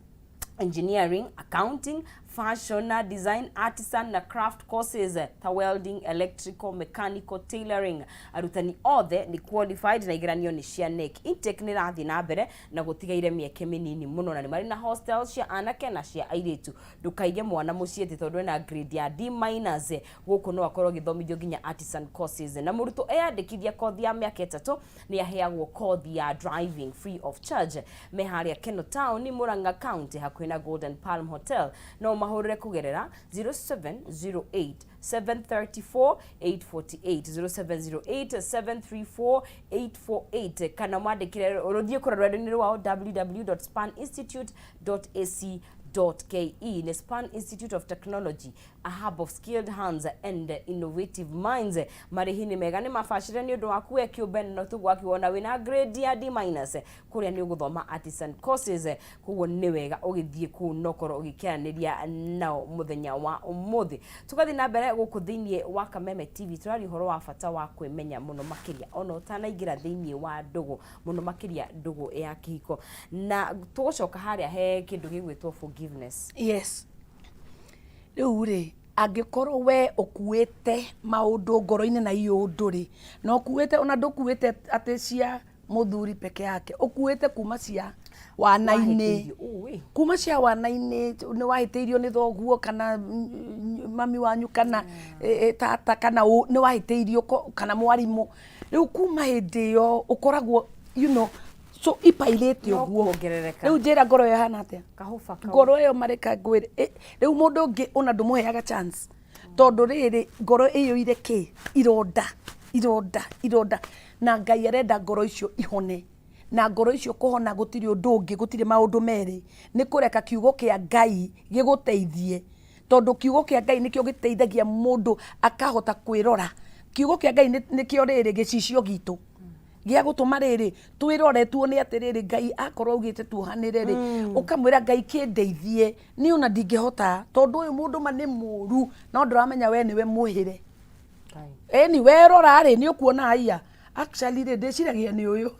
engineering, accounting, fashion na design, artisan na craft courses ta welding, electrical, mechanical, tailoring. Arutani othe nĩ qualified na igeranio nĩ cia KNEC. Intake nĩ ĩrathiĩ na mbere na gũtigaire mĩeke mĩnini mũno, na nĩ marĩ na hostel cia anake na cia airĩtu. Ndũkaige mwana mũciĩ atĩ tondũ ena grade ya D minus. Gũkũ no akorwo agĩthomithio nginya artisan courses, na mũrutwo eyandĩkithia kothi ya mĩaka 3 nĩ aheagwo kothi ya driving free of charge. Me harĩa Keno Town, Murang'a County, hakuhĩ na Golden Palm Hotel. No mahũrĩre kũgerera 0708 734 848, 0708 734 848, kana mwandĩkĩre rũthiĩ kũrĩa rũrenda-inĩ rwao www.spaninstitute.ac.ke. Nĩ Span Institute of Technology, a hub of skilled hands and innovative minds. Marĩhi nĩ mega, nĩ mabacĩre nĩ ũndũ waku we kĩũmbe. No tũguo akiwona wĩna grade ya D minus, kũrĩa nĩ ũgũthoma artisan courses, koguo nĩ wega ũgĩthiĩ kũu na ũkorwo ũgĩkĩaranĩria nao mũthenya wa ũmũthĩ. Tũgathiĩ na mbere gũkũ thĩinĩ wa Kameme TV, tũraria ũhoro wa bata wa kwĩmenya mũno makĩria ona ũtanaingĩra thĩinĩ wa ndũgũ, mũno makĩria ndũgũ ya kĩhiko, na tũgũcoka harĩa he kĩndũ gĩgwĩtwo forgiveness.
Yes, rĩu rĩ, angĩkorwo we ũkuĩte maũndũ ngoro-inĩ na iũndũ rĩ, na ũkuĩte ona ndũkuĩte atĩ cia mũthuri peke yake, ũkuĩte kuma cia wana-inĩ.
Wahĩtĩirio, ũĩ.
Kuma cia wana-inĩ nĩ wahĩtĩirio nĩ thoguo kana mami wanyu kana tata kana ũ, nĩ wahĩtĩirio kana mwarimũ. Rĩu kuma hĩndĩ ĩyo ũkoragwo you know, so ipairĩte
No
ũguo.
kuongerereka.
Rĩu njĩra ngoro ĩyo ĩhana atĩa?
Kahũba kau.
Ngoro ĩyo mareka ngwĩre. Rĩu mũndũ ũngĩ ona ndũmũheaga chance. Tondũ rĩrĩ ngoro ĩiyũire kĩ? Ironda, ironda, ironda. Na Ngai arenda ngoro icio ihone. Na ngoro icio kũhona gũtirĩ ũndũ ũngĩ, gũtirĩ maũndũ merĩ, nĩ kũreka kiugo kĩa Ngai gĩgũteithie. Tondũ kiugo kĩa Ngai nĩkĩo gĩteithagia mũndũ akahota kwĩrora. Kiugo kĩa Ngai nĩkĩo rĩrĩ gĩcicio gitũ gĩa gũtũma rĩrĩ twĩrore tuone atĩrĩrĩ, Ngai akorwo augĩte tuohanĩre rĩ, ũkamwĩra Ngai kĩndeithie, niĩ ona ndingĩhota tondũ ũyũ mũndũ ma nĩ mũru, no ndũramenya we nĩwe mwĩhĩre. Ĩni werora rĩ nĩ ũkuona haiya actually rĩ ndĩciragia nĩ ũyũ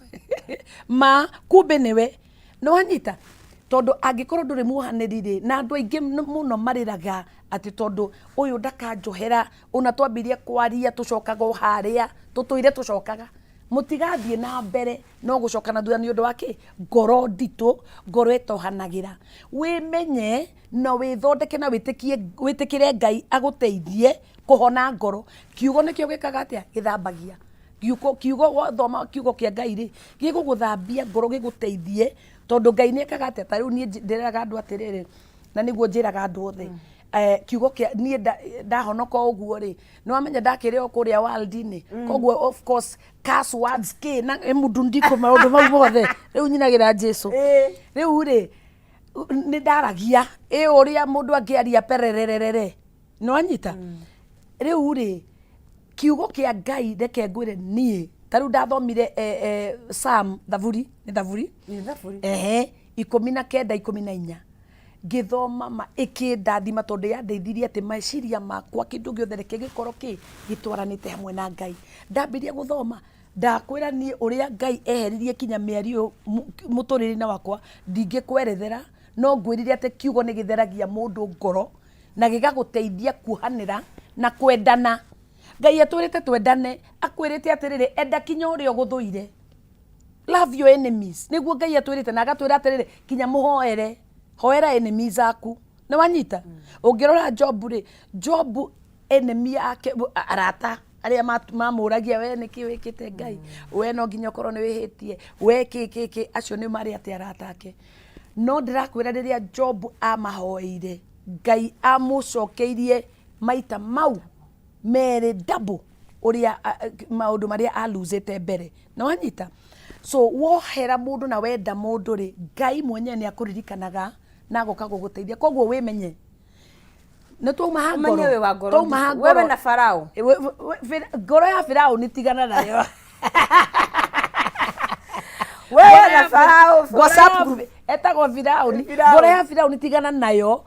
ma kumbe nĩwe. Nĩ wanyita? Tondũ angĩkorwo ndũrĩ muohanĩri rĩ, na andũ aingĩ mũno marĩraga atĩ tondũ ũyũ ndakanjohera, ona twambirie kwaria tũcokaga o harĩa tũtũire tũcokaga. Mũtigathiĩ na mbere no gũcoka na thutha nĩ ũndũ wa kĩ? Ngoro nditũ, ngoro ĩtohanagĩra. Wĩmenye na wĩthondeke na wĩtĩkĩre Ngai agũteithie kũhona ngoro. Kiugo nĩkĩo gĩkaga atĩa? Gĩthambagia. Kiugo, kiugo wathoma kiugo kĩa Ngai rĩ, gĩgũgũthambia ngoro gĩgũteithie, tondũ Ngai nĩ ekaga atĩa? Ta rĩu niĩ ndĩraga andũ atĩrĩrĩ, na nĩguo njĩraga andũ othe, kiugo kĩa, niĩ ndahonoka o ũguo rĩ, nĩ wamenya ndakĩrĩ o kũrĩa world-inĩ, koguo of course curse words kĩ, na mũndundiko maũndũ mau mothe, rĩu nyinagĩra Jesu. Rĩu rĩ, nĩ ndaragia, ĩ ũrĩa mũndũ angĩaria perererere, nĩ wanyita? Rĩu rĩ, kiugo kĩa Ngai reke ngwĩre niĩ, ta rĩu ndathomire Psalm, Thaburi, nĩ Thaburi?
Nĩ Thaburi.
Ehe, 19 14. Ngĩthoma ma ĩkĩndathima tondũ yandeithirie atĩ meciria makwa kĩndũ gĩothe reke gĩkorwo kĩ gĩtwaranĩte hamwe na Ngai. Ndambirie gũthoma, ndakwĩra niĩ ũrĩa Ngai eheririe kinya mĩario mũtũrĩre-inĩ wakwa ndingĩkwerethera, no ngwĩrire atĩ kiugo nĩ gĩtheragia mũndũ ngoro na gĩgagũteithia kuohanĩra na kwendana. Ngai atwĩrĩte twendane, akwĩrĩte atĩrĩrĩ, enda kinya ũrĩa ũgũthũire. Love your enemies. Nĩguo Ngai atwĩrĩte na agatwĩra atĩrĩrĩ, kinya mũhoere, hoera enemies aku. Nĩ wanyita? Ũngĩrora Job rĩ, Job enemy yake, arata arĩa mamũragia we nĩkĩ wĩkĩte Ngai, we no nginya ũkorwo nĩ wĩhĩtie, we kĩ kĩ kĩ, acio nĩ marĩ atĩ arata ake. No ndĩrakwĩra rĩrĩa Job amahoeire, Ngai amũcokeirie maita mau merĩ double ũrĩa maũndũ marĩa aluzĩte mbere. Nĩ wanyita? So wohera mũndũ na wenda mũndũ rĩ, Ngai mwenyewe nĩ akũririkanaga na agoka gũgũteithia. Koguo wĩmenye. Nĩ twauma ha ngoro.
Ũmenye wĩ wa ngoro
Twauma ha
nditũ.
ngoro.
Wewe na Farao.
Ngoro ya Firauni tigana nayo.
Wewe na Farao, WhatsApp group.
Etagwo Firauni.
Firauni.
Ngoro ya Firauni tigana nayo.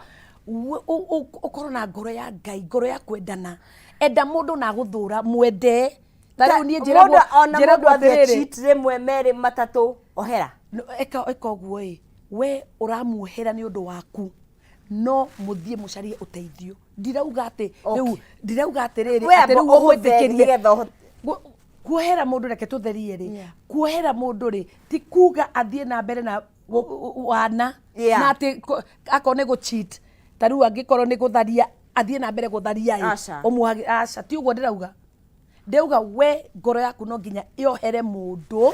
Ũkorwo na ngoro ya Ngai, ngoro ya kwendana. Enda mũndũ na agũthũra, mwende. Ta rĩu niĩ njĩragwo
Mũndũ ona
njĩragwo
mũndũ athiĩ
atĩrĩrĩ.
cheat rĩmwe merĩ matatũ, ohera.
No, eka ũguo ĩ, we ũramuohera nĩ ũndũ waku, no mũthiĩ mũcarie ũteithio. Ndirauga atĩ rĩu, ndirauga atĩrĩrĩ,
We
atĩ
amba
rĩu
ũhũthĩre
ũmwĩtĩkĩrie.
nĩgetha ũhote.
Kuohera mũndũ, reke tũtherie rĩ. Kuohera mũndũ rĩ, ti kuga athiĩ na mbere na wana. Na atĩ akorwo nĩ gũ-cheat, ta rĩu angĩkorwo nĩ gũtharia, athiĩ na mbere gũtharia ĩ.
Aca.
Ũmuohagĩra, aca, ti ũguo ndĩrauga. Ndĩrauga we ngoro yaku no nginya yohere mũndũ,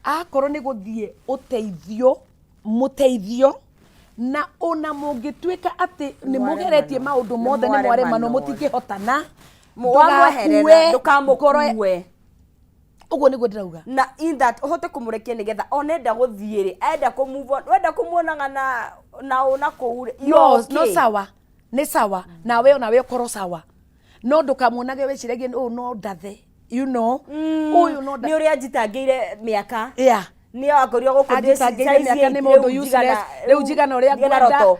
akorwo nĩ gũthiĩ ũteithio, mũteithio, na ona mũngĩtuĩka atĩ nĩ mũgeretie maũndũ mothe nĩ mwaremanwo, mũtingĩhotana,
Wamweherera,
ndũgakue
ndũkamũkue.
ngoro Ũguo nĩguo ndĩrauga.
Na in that ũhote kũmũrekia nĩgetha ona enda gũthiĩ rĩ, enda kũ move on, wenda kũmuonaga na ũ na kũu rĩ, you
No,
are okay.
no sawa, nĩ sawa, nawe onawe ũkorwo sawa. No ndũkamuonage wĩciragie ũyũ no ndathe, you know, ũyũ no
Nĩ ũrĩa anjitangĩire mĩaka.
Yeah.
Nĩ akorirwo gũkũ ndĩ
Anjitangĩire
size
mĩaka
eight,
nĩ mũndũ
rĩu
useless,
njigana,
rĩu njigana ũrĩa
njigana
ngwenda.
roto.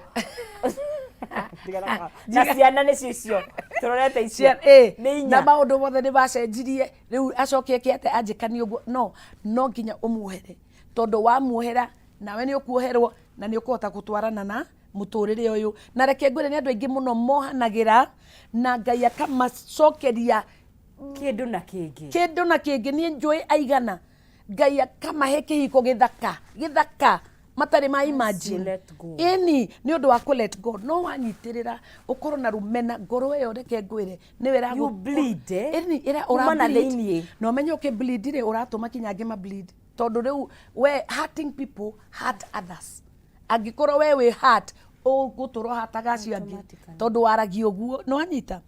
Na ciana nĩcio icio tũrorete icio. Nĩ inya.
Na maũndũ mothe nĩ macenjirie, rĩu acoke eke atĩa anjĩkanie ũguo. No, no nginya ũmuohere, tondũ wamuohera nawe nĩ ũkuoherwo na nĩ ũkũhota gũtwarana na mũtũrĩre ũyũ. Na reke ngwĩre nĩ andũ aingĩ mũno mohanagĩra na Ngai akamacokeria
kĩndũ na kĩngĩ.
Kĩndũ na kĩngĩ. Niĩ njũĩ aigana Ngai akamahe kĩhiko gĩthaka, gĩthaka. Matarĩ ma imagine.
Let go.
Ĩni nĩ ũndũ wa kũ let go, no wanyitĩrĩra ũkorwo na rũmena ngoro ĩyo, reke ngwĩre, nĩwe ĩragũ-
You bleed, eh?
Ĩni,
Kuma na
ũra bleed.
thĩiniĩ.
Na ũmenye ũkĩ bleed rĩ, ũratũma kinya angĩ ma bleed, tondũ rĩu we hurting people hurt others. Angĩkorwo we wĩ hurt, ũgũtũra ũhataga acio angĩ,
Automatically.
tondũ waragia ũguo nĩ wanyita.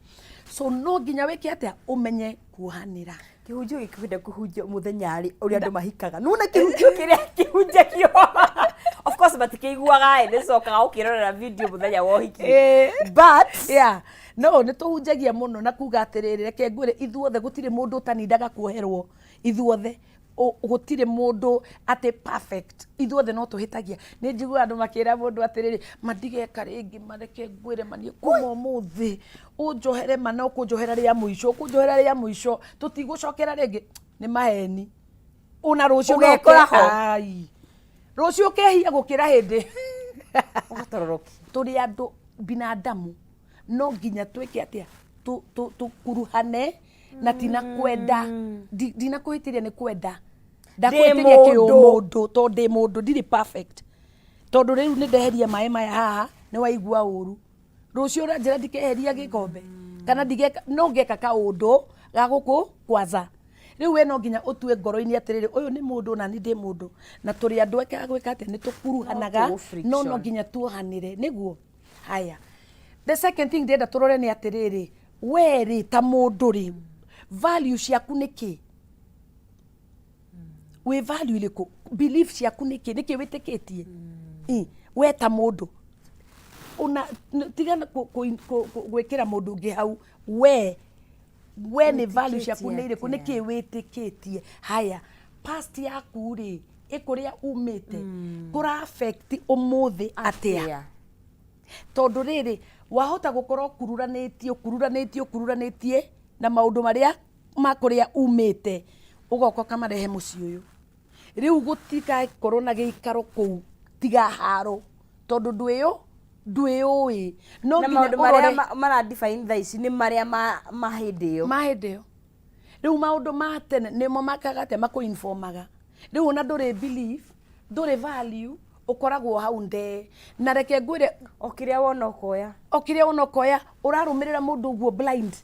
So no nginya wĩke atĩa? Ũmenye kuohanĩra.
Kĩhunjio gĩkĩenda kũhunjio mũthenya rĩ, ũrĩa andũ mahikaga, nona kĩhunjio kĩrĩa kĩhunjagio, of course matikĩiguaga ĩ, nĩcokaga gũkĩrorera video mũthenya wa ũhiki. But
Yeah, no nĩ tũhunjagia mũno na kuga atĩrĩrĩ, reke ngwĩre, ithuothe gũtirĩ mũndũ ũtanindaga kuoherwo. Ithuothe gũtirĩ mũndũ atĩ perfect, ithuothe no tũhĩtagia. Nĩ njiguaga andũ makĩra mũndũ atĩrĩrĩ, mandigeka rĩngĩ, mareke ngwĩre manie kuma ũmũthĩ ũnjohere, ma no kũnjohera rĩa mũico, ũkũnjohera rĩa mũico, tũtigũcokera rĩngĩ. Nĩ maheni. Ona rũciũ no
Ũgekora ho.
Ai. Rũciũ ũkehia gũkĩra hĩndĩ.
Ũgatororoki.
Tũrĩ andũ binadamu, no nginya twĩke atĩa? Tũkuruhane na tina kwenda. Ndinakũhĩtĩria nĩ kwenda, ndakwĩtĩria
mũndũ.
Kĩũmũndũ, tondũ ndĩ mũndũ, ndirĩ perfect. Tondũ rĩu nĩ ndeheria maĩ maya haha, nĩ waigua ũru. Rũciũ ũranjĩra ndikeheria gĩkombe kana ndigeka, no ngeka kaũndũ ga gũkũ kwaza. Rĩu we no nginya ũtue ngoro-inĩ atĩrĩrĩ, ũyũ nĩ mũndũ na niĩ ndĩ mũndũ, na tũrĩ andũ ekaga gwĩka atĩa? Nĩ tũkuruhanaga.
No tũgũ friction.
No nginya tuohanĩre nĩguo. Haya, the second thing ndĩrenda tũrore nĩ atĩrĩrĩ, we rĩ, ta mũndũ rĩ, value ciaku nĩ kĩ? Wĩ value ĩrĩkũ? Belief ciaku nĩ kĩ? Nĩkĩ wĩtĩkĩtie? We ta mũndũ, una tigana gwĩkĩra mũndũ ũngĩ hau. We nĩ value ciaku nĩ irĩkũ? Nĩ kĩ wĩtĩkĩtie? Haya, past yaku rĩ, ĩkũrĩa umĩte kũra affect ũmũthĩ atĩa? Tondũ rĩrĩ, wahota gũkorwo ũkururanĩtie, ũkururanĩtie, ũkururanĩtie na maũndũ marĩa ma kũrĩa umĩte, ũgoka ũkamarehe mũciĩ ũyũ. Rĩu gũtigakorwo na gĩikaro kũu tiga haro, tondũ ndwĩyũĩ. No
na
nginya
maũndũ marĩa
ũrore
mara define thaa ici nĩ marĩa ma hĩndĩ ĩyo.
Ma hĩndĩ ĩyo. Rĩu maũndũ ma tene nĩmo makaga atĩa? Makũinformaga. Rĩu ona ndũrĩ belief, ndũrĩ value, ũkoragwo hau ndee. Na reke ngwĩre,
o kĩrĩa wona ũkoya.
O kĩrĩa wona ũkoya, ũrarũmĩrĩra mũndũ ũguo blind.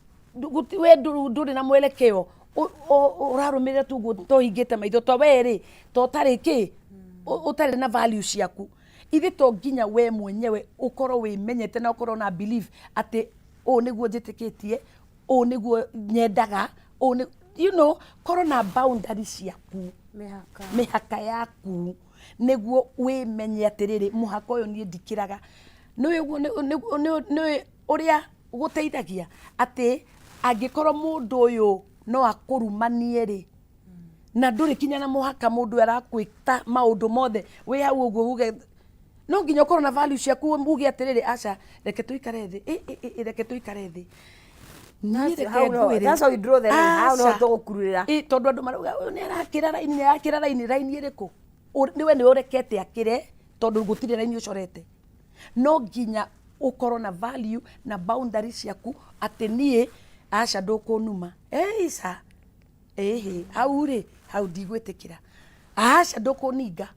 We ndũrĩ na mwerekeo, ũrarũmĩrĩra tu ũguo to hingĩte maitho, to we rĩ, to ũtarĩ kĩ, ũtarĩ na value ciaku. Ithe to nginya we mwenyewe ũkorwo wĩmenyete na ũkorwo na belief atĩ ũũ nĩguo njĩtĩkĩtie, ũũ nĩguo nyendaga, ũũ nĩ korwo na boundary ciaku.
Mĩhaka.
Mĩhaka yaku, nĩguo wĩmenye atĩrĩrĩ, mũhaka ũyũ niĩ ndikĩraga. Nĩũĩ ũguo nĩũĩ ũrĩa gũteithagia atĩ angĩkorwo mũndũ ũyũ no akũrumanie rĩ, na ndũrĩ kinya na mũhaka, mũndũ ũyũ arakwĩta maũndũ mothe, wĩ hau ũguo uge no nginya ũkorwo na value ciaku, uge atĩrĩrĩ, aca, reke tũikare thĩ. Ĩ, ĩ, ĩ, reke tũikare thĩ. Niĩ reke ngwĩre.
That's how you draw the line. Hau no
Aca.
tũgũkururĩra.
Ĩ, tondũ andũ marauga ũyũ nĩ arakĩra raini, nĩ arakĩra raini. Raini ĩrĩkũ? Nĩwe nĩ ũrekete akĩre, tondũ gũtirĩ raini ũcorete. No nginya ũkorwo na value na boundary ciaku atĩ niĩ aca, ndũkũnuma ĩica ĩhĩ hau rĩ, hau ndigwĩtĩkĩra, aca, ndũkũninga.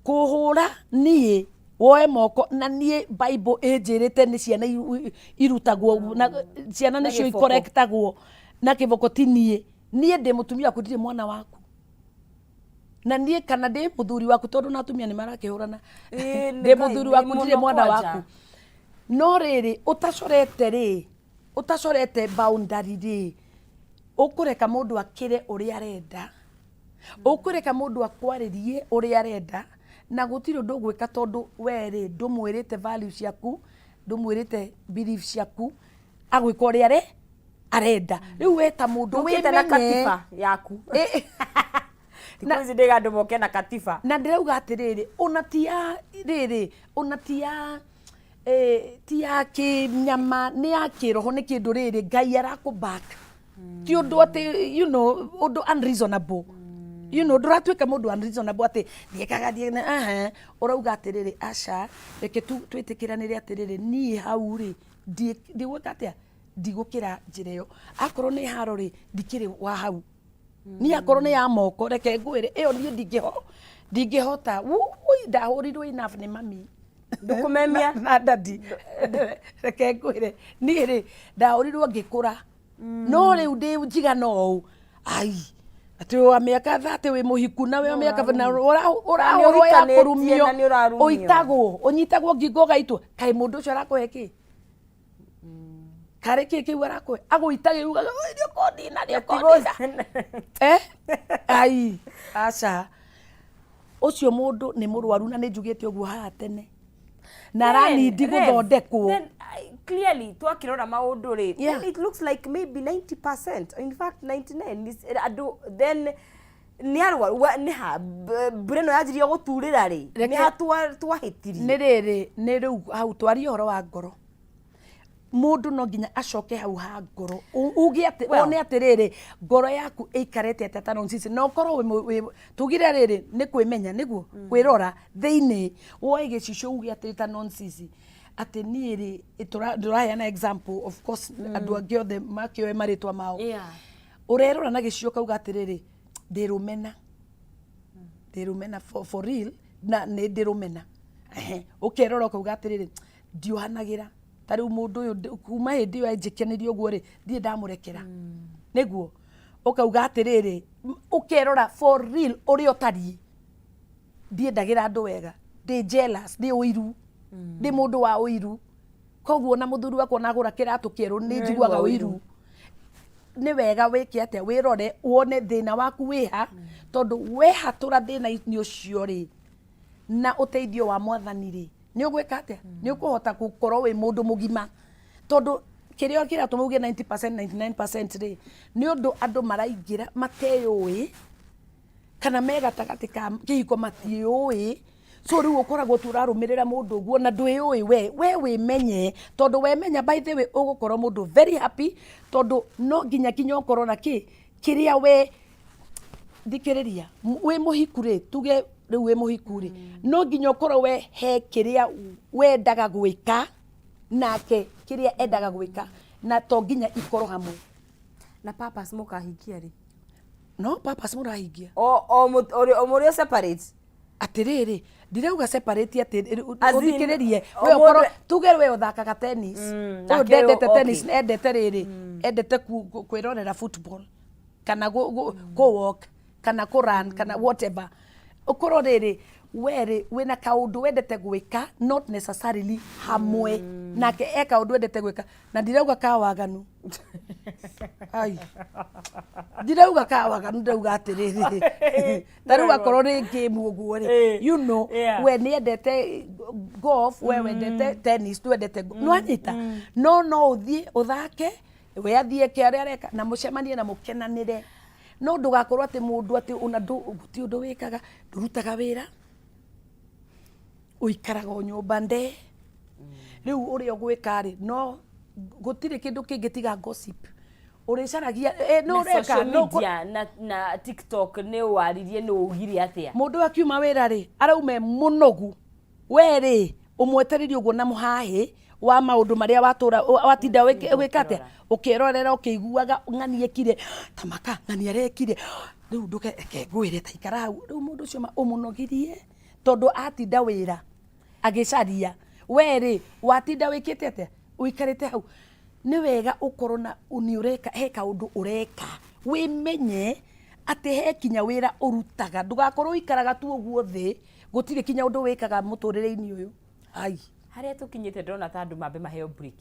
Kũhũra niĩ woe moko na niĩ Bible ĩnjĩrĩte nĩ ciana irutagwo na ciana
Na
nĩcio
gĩboko.
ikorektagwo na kĩboko, ti niĩ. Niĩ ndĩ mũtumia waku, ndirĩ mwana waku, na niĩ kana ndĩ mũthuri waku, tondũ na atumia nĩ marakĩhũrana.
Ĩĩ, nĩ
Ndĩ
Ngai,
mũthuri
nĩ
waku, ndirĩ
mũno
mwana
kwanja.
waku. No rĩrĩ, ũtacorete rĩ, ũtacorete boundary rĩ, ũkũreka mũndũ akĩre ũrĩa arenda, ũkũreka mũndũ akwarĩrie ũrĩa arenda, na gũtirĩ ũndũ ũgwĩka, tondũ we rĩ, ndũmwĩrĩte value ciaku, ndũmwĩrĩte belief ciaku, agwĩka ũrĩa arenda. Rĩu we ta mũndũ
Ũkĩte na
wĩmenye.
katiba yaku. Thikũ ici ndĩga andũ moke na katiba.
Na ndĩrauga atĩrĩrĩ, ona ti ya rĩrĩ, ona ti ya ti ya kĩnyama, nĩ ya kĩroho. Nĩ kĩndũ rĩrĩ Ngai arakũ back, ti ũndũ atĩ ũndũ unreasonable, ndũratuĩka mũndũ unreasonable atĩ ndiĩkaga thiĩ aha. Ũrauga atĩrĩrĩ, aca, reke twĩtĩkĩranĩre atĩrĩrĩ, niĩ hau rĩ, ndigwĩka atĩa? Ndigũkĩra njĩra ĩyo. Akorwo nĩ haro rĩ, ndikĩrĩ wa hau. Niĩ akorwo nĩ ya moko, reke ngwĩre ĩyo niĩ ndingĩhota. Wui, ndahũrirwo enough nĩ mami.
Ndũkũmemia.
Na dadi. Reke ngwĩre, niĩ rĩ ndahũrirwo ngĩkũra, no rĩu ndĩ njigana ũũ, ai, atĩ wa mĩaka 30 wĩ mũhiku na wĩ wa mĩaka na ũrahũrwo ya
ũhikanĩtie
kũrumio,
na nĩ ũrarumio.
Ũitagwo, ũnyitagwo ngingo ũgaitwo. Kaĩ mũndũ ũcio arakũhe kĩ? Karĩ kĩ kĩu arakũhe? Agũita gĩuga, "Oi, nĩ ũkũndina, nĩ ũkũndina." Eh, ai, aca, ũcio mũndũ nĩ mũrwaru na nĩ njugĩte ũguo haha tene na aranindi gũthondekwo.
Then, clearly twakĩrora maũndũ rĩ, then it looks like maybe 90%, in fact 99 is andũ then nĩ arwaru. Nĩ ha mbura ĩno yanjirie gũturĩra rĩ? Nĩ ha twahĩtirie?
Nĩ rĩrĩ, nĩ rĩu hau twarie ũhoro wa ngoro. Mũndũ no nginya acoke hau ha ngoro, uge atĩ
Well.
One atĩrĩrĩ, ngoro yaku ĩikarĩte atĩa ta nonsense, na ũkorwo wĩ tugire rĩrĩ nĩ kwĩmenya, nĩguo kwĩrora thĩinĩ, woe gĩcicio uge atĩ ta nonsense atĩ niĩ rĩ, ndũraheana example, of course andũ angĩ othe makĩoe marĩtwa mao. Ũrerora na gĩcicio kauga atĩrĩrĩ, ndĩrũmena, ndĩrũmena for real, na nĩ ndĩrũmena. Ehe, ũkerora ũkauga atĩrĩrĩ, ndiohanagĩra, ta rĩu mũndũ ũyũ kuma hĩndĩ ĩyo anjĩkanĩrie ũguo rĩ, ndirĩ ndamũrekera. Nĩguo ũkauga atĩrĩrĩ, ũkerora for real ũrĩa ũtariĩ, ndiendagĩra andũ wega, ndĩ jealous, ndĩ ũiru, ndĩ mũndũ wa ũiru, koguo na mũthuri wakwa nagũra kĩratũ kĩerũ nĩ njiguaga ũiru. Nĩ wega wĩke atĩa? Wĩrore wone thĩna waku wĩha, tondũ wehatũra thĩna-inĩ ũcio rĩ, na ũteithio wa Mwathani rĩ, nĩ ũgwĩka atĩa? Nĩ ũkũhota gũkorwo wĩ mũndũ mũgima, tondũ kĩrĩa kĩratũma uge 90%, 99% rĩ, nĩ ũndũ andũ maraingĩra mateyũĩ, kana me gatagatĩ ka kĩhiko matiĩũĩ. So rĩu ũkoragwo tu ũrarũmĩrĩra mũndũ ũguo na ndwĩũĩ we wĩmenye, tondũ wemenya, by the way, ũgũkorwo mũndũ very happy, tondũ no nginya ũkorwo na kĩ kĩrĩa we thikĩrĩria. Wĩ mũhiku rĩ, tuge rĩu wĩ mũhiku rĩ, no nginya ũkorwo we he kĩrĩa wendaga gwĩka nake kĩrĩa endaga gwĩka, na to nginya ikorwo hamwe.
Na purpose mũkahingia rĩ?
No purpose mũrahingia.
O mũrĩ o separate.
Atĩrĩrĩ, ndirauga separate atĩ
As in,
ũthikĩrĩrie.
O
We ũkorwo tuge we ũthakaga tennis, ũyũ
nake
ndendete tennis, endete rĩrĩ, endete kwĩrorera football kana kũ walk kana kũ run kana whatever. Ũkorwo rĩrĩ, we rĩ, wĩna kaũndũ wendete gwĩka, not necessarily hamwe nake e kaũndũ wendete gwĩka, na ndirauga ka waganu. Ai, ndirauga ka waganu, ndirauga atĩrĩrĩ, ta rĩu akorwo nĩ game ũguo rĩ, we nĩ endete golf, we wendete tennis, ndwendete nĩwanyita, no ũthiĩ ũthake, we athiĩ eke arĩa areka na mũcemanie na mũkenanĩre, no ndũgakorwo atĩ mũndũ atĩ ona gũtirĩ ũndũ wĩkaga, ndũrutaga wĩra, ũikaraga o nyũmba nde. Rĩu ũrĩa ũgwĩka rĩ, no gũtirĩ kĩndũ kĩngĩ tiga gossip ũrĩcaragia, nĩ
Na
ũreka
social
no
media na TikTok nĩ waririe, nĩ ugire atĩa?
Mũndũ akiuma wĩra rĩ, arauma e mũnogu. We rĩ, ũmwetereire ũguo na mũhahĩ wa maũndũ marĩa watũra watinda wĩka atĩa, ũkĩrorera, ũkĩiguaga ng'ani ekire tamaka, ng'ani arekire rĩu, ndũke reke ngwĩre, ta ikara hau. Rĩu mũndũ ũcio ma ũmũnogirie, tondũ atinda wĩra agĩcaria, we rĩ, watinda wĩkĩte atĩa? Ũikarĩte hau. Nĩ wega ũkorwo na nĩ ũreka, he kaũndũ ũreka, wĩmenye atĩ he kinya wĩra ũrutaga, ndũgakorwo ũikaraga tu ũguo thĩ, gũtirĩ kinya ũndũ wĩkaga mũtũrĩre-inĩ ũyũ. Ai.
Harĩa tũkinyĩte ndĩrona ta andũ mambe maheo break.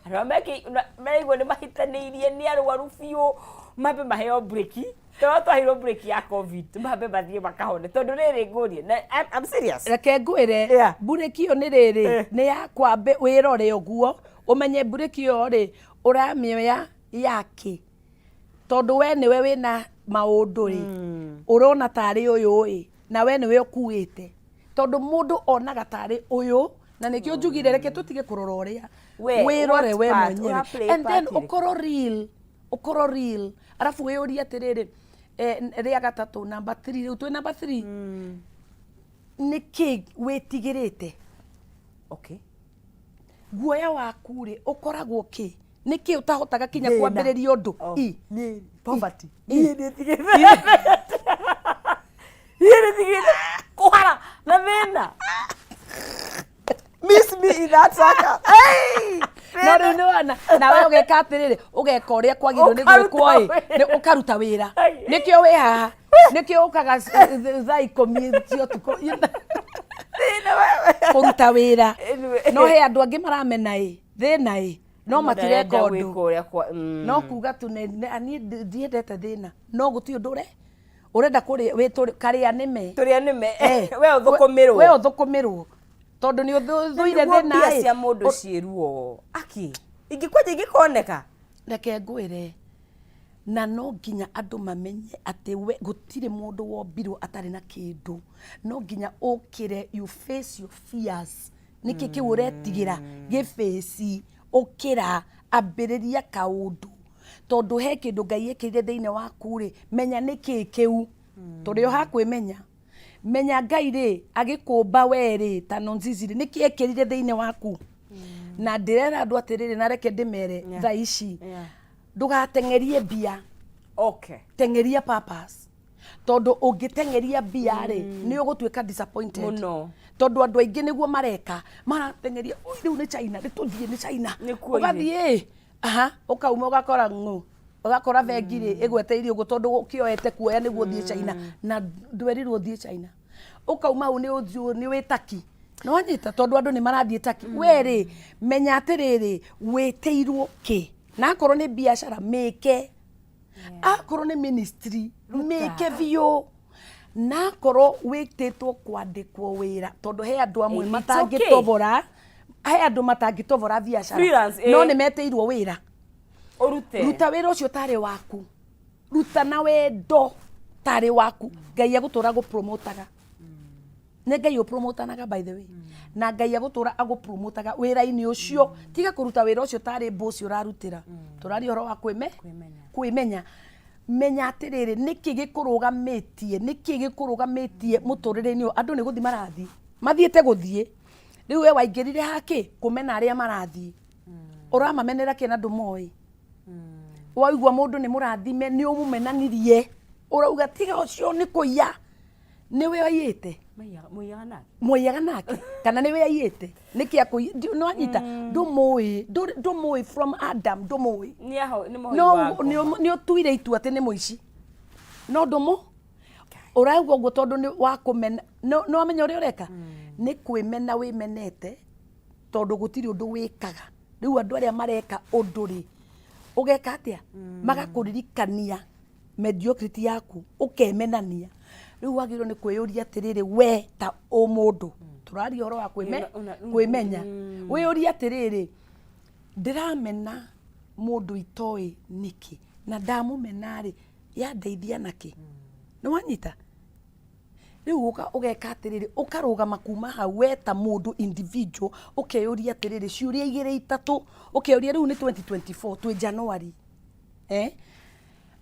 Andũ arĩa meraigua nĩ mahĩtanĩirie, nĩ arwaru biũ, mambe maheo break. Tondũ twaheirwo break ya COVID, mambe mathiĩ makahone, tondũ rĩrĩ ngũrie na I'm serious.
Reke ngwĩre, mburĩki ĩyo nĩ rĩrĩ, nĩ ya kwambe wĩrore ũguo ũmenye mburĩki ĩyo rĩ, ũramĩoya yakĩ, tondũ we nĩwe wĩna maũndũ rĩ, ũrona tarĩ ũyũ ĩ, na we nĩwe ũkuĩte, tondũ mũndũ onaga tarĩ ũyũ, na nĩkĩo njugire reke tũtige kũrora ũrĩa
We,
wĩrore
what
we
part?
mwenyewe.
Ũra play
And then
part ĩrĩkũ?
ũkorwo real, ũkorwo real, arabu wĩyũrie atĩrĩrĩ, rĩa gatatũ, number 3, rĩu twĩ number 3, nĩkĩ wĩtigĩrĩte? Guoya waku rĩ, ũkoragwo kĩ? Nĩkĩ ũtahotaga kinya
Thĩna.
Kwambĩrĩria ũndũ?
Oh,
I.
niĩ poverty.
I.
Niĩ nĩtigĩte, niĩ nĩtigĩte kũhara na thĩna. Miss me in that sucker. Hey!
No rĩu nĩ wona nawe ũgeka atĩrĩrĩ, ũgeka ũrĩa kwagĩrĩirwo nĩ
Ũkaruta
gwĩkwo ĩ.
wĩra.
Ũkaruta wĩra.
Ai.
Nĩkĩo wĩ haha, nĩkĩo ũkaga thaa 10 cia ũtukũ
Thĩna wewe.
Kũruta wĩra.
Anyway.
No he andũ angĩ maramena ĩ thĩna ĩ, no matireka
Ndarenda
ũndũ.
gwĩka ũrĩa kwa
No kuga tu niĩ ndiendete thĩna, no gũtirĩ ũndũ ũrenda kũrĩa karĩa nĩme.
Tũrĩa nĩme.
Eh,
we ũthũkũmĩrwo.
We ũthũkũmĩrwo tondũ nĩ ũthũire
Nĩguo
thĩna
mbia
ĩ.
cia mũndũ ciĩ ruo aki ingĩkwanja ingĩkoneka.
Reke ngwĩre, na no nginya andũ mamenye atĩ we gũtirĩ mũndũ wombirwo atarĩ na kĩndũ. No nginya ũkĩre, you face your fears. Nĩkĩ kĩu ũretigĩra? Gĩbĩci, ũkĩra, ambĩrĩria kaũndũ, tondũ he kĩndũ Ngai ekĩrire thĩinĩ waku rĩ, menya nĩkĩ kĩu. Tũrĩ o hakwĩmenya. Menya Ngai rĩ agĩkũmba we rĩ ta Nonzizi rĩ, nĩkĩ ekĩrire thĩinĩ waku? Na ndĩrera andũ atĩrĩrĩ, na reke ndĩmere thaa ici, ndũgateng'erie mbia. Teng'eria purpose, tondũ ũngĩteng'eria mbia rĩ, nĩ ũgũtuĩka disappointed.
Mũno.
Tondũ andũ aingĩ nĩguo mareka, marateng'eria, "Ui, rĩu nĩ China, nĩ tũthiĩ, nĩ China."
Nĩkuo ithe.
Ũgathiĩ ĩ, aha, ũkauma ũgakora ng'ũ, ũgakora bengi rĩ ĩgweteire ũguo tondũ ũkĩoete kuoya nĩguo ũthiĩ China, na ndwerirwo ũthiĩ China. Ũkauma hau nĩ ũthiũ nĩ wĩ Taki, nĩwanyita, tondũ andũ nĩ marathiĩ Taki. We rĩ, menya atĩrĩrĩ, wĩtĩirwo kĩ, na akorwo nĩ biacara mĩke, akorwo nĩ ministry mĩke biũ, na akorwo wĩtĩtwo kwandĩkwo wĩra, tondũ he andũ amwe
It's
matangĩtobora, he andũ matangĩtobora biacara.
Freelance,
No
eh.
nĩ metĩirwo wĩra.
Ũrute.
Ruta wĩra ũcio tarĩ waku, ruta na wendo tarĩ waku. Ngai agũtũra gũpromotaga. Nĩ Ngai ũpromotanaga, by the way, na Ngai agũtũra agũpromotaga wĩra-inĩ ũcio. Tiga kũruta wĩra ũcio tarĩ boss ũrarutĩra. Tũraria ũhoro wa kwĩme
Kwĩmenya.
Kwĩmenya. Menya atĩrĩrĩ, nĩkĩ gĩkũrũgamĩtie, nĩkĩ gĩkũrũgamĩtie mũtũrĩre-inĩ ũyũ? Andũ nĩ gũthiĩ marathiĩ, mathiĩte gũthiĩ. Rĩu we waingĩrire hakĩ kũmena arĩa marathiĩ? Ũramamenera kĩ na ndũmoĩ? Waigua mũndũ nĩ mũrathime, nĩ ũmũmenanirie, ũrauga tiga ũcio nĩ kũiya. Nĩwe aiyĩte?
Mũiyaga nake.
Mũiyaga nake kana nĩwe aiyĩte? Nĩkĩ akũiya? Nĩwanyita, ndũmũĩ, ndũmũĩ from Adam, ndũmũĩ.
Nĩ aho nĩ mũhoi
No
wa ngoma.
Nĩ ũtuire itua atĩ nĩ mũici, no ndũmũ ũrauga ũguo tondũ nĩ wa kũmena. Nĩ wamenya ũrĩa ũreka nĩ kwĩmena wĩmenete, tondũ gũtirĩ ũndũ wĩkaga. Rĩu andũ arĩa mareka ũndũ rĩ, ũgeka atĩa? Magakũririkania mediocrity yaku, ũkemenania. Rĩu wagĩrĩirwo nĩ kwĩyũria atĩrĩrĩ, we ta ũmũndũ, tũraria ũhoro wa kwĩmenya, wĩyũrie atĩrĩrĩ, ndĩramena mũndũ itoĩ nĩkĩ? Na ndamũmena rĩ, yandeithia nakĩ? Nĩ wanyita? Rĩu ũgeka atĩrĩrĩ, ũkarũgama kuma hau we ta mũndũ individual, ũkeyũria atĩrĩrĩ, ciũria igĩrĩ itatũ, ũkeyũria, rĩu nĩ 2024, twĩ January, eh?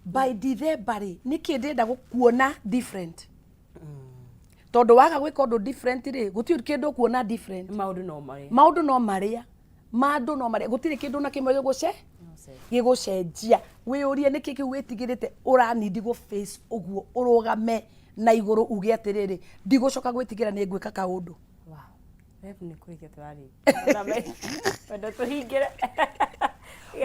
By December rĩ, nĩkĩ ndĩrenda gũkuona different? Tondũ waga gwĩka ũndũ different rĩ, gũtirĩ kĩndũ ũkuona different.
Maũndũ no marĩa.
Maũndũ no marĩa, mandũ no marĩa, gũtirĩ kĩndũ na kĩmwe gĩgũcenjia. Wĩyũrie nĩkĩ kĩu wĩtigĩrĩte ũranindi gũ face ũguo, ũrũgame na igũrũ uge atĩrĩrĩ, ndigũcoka gwĩtigĩra, nĩ ngwĩka kaũndũ.
Wow. Rev, nĩ kũrĩkia tũrarĩkia. Wendo tũhingĩre.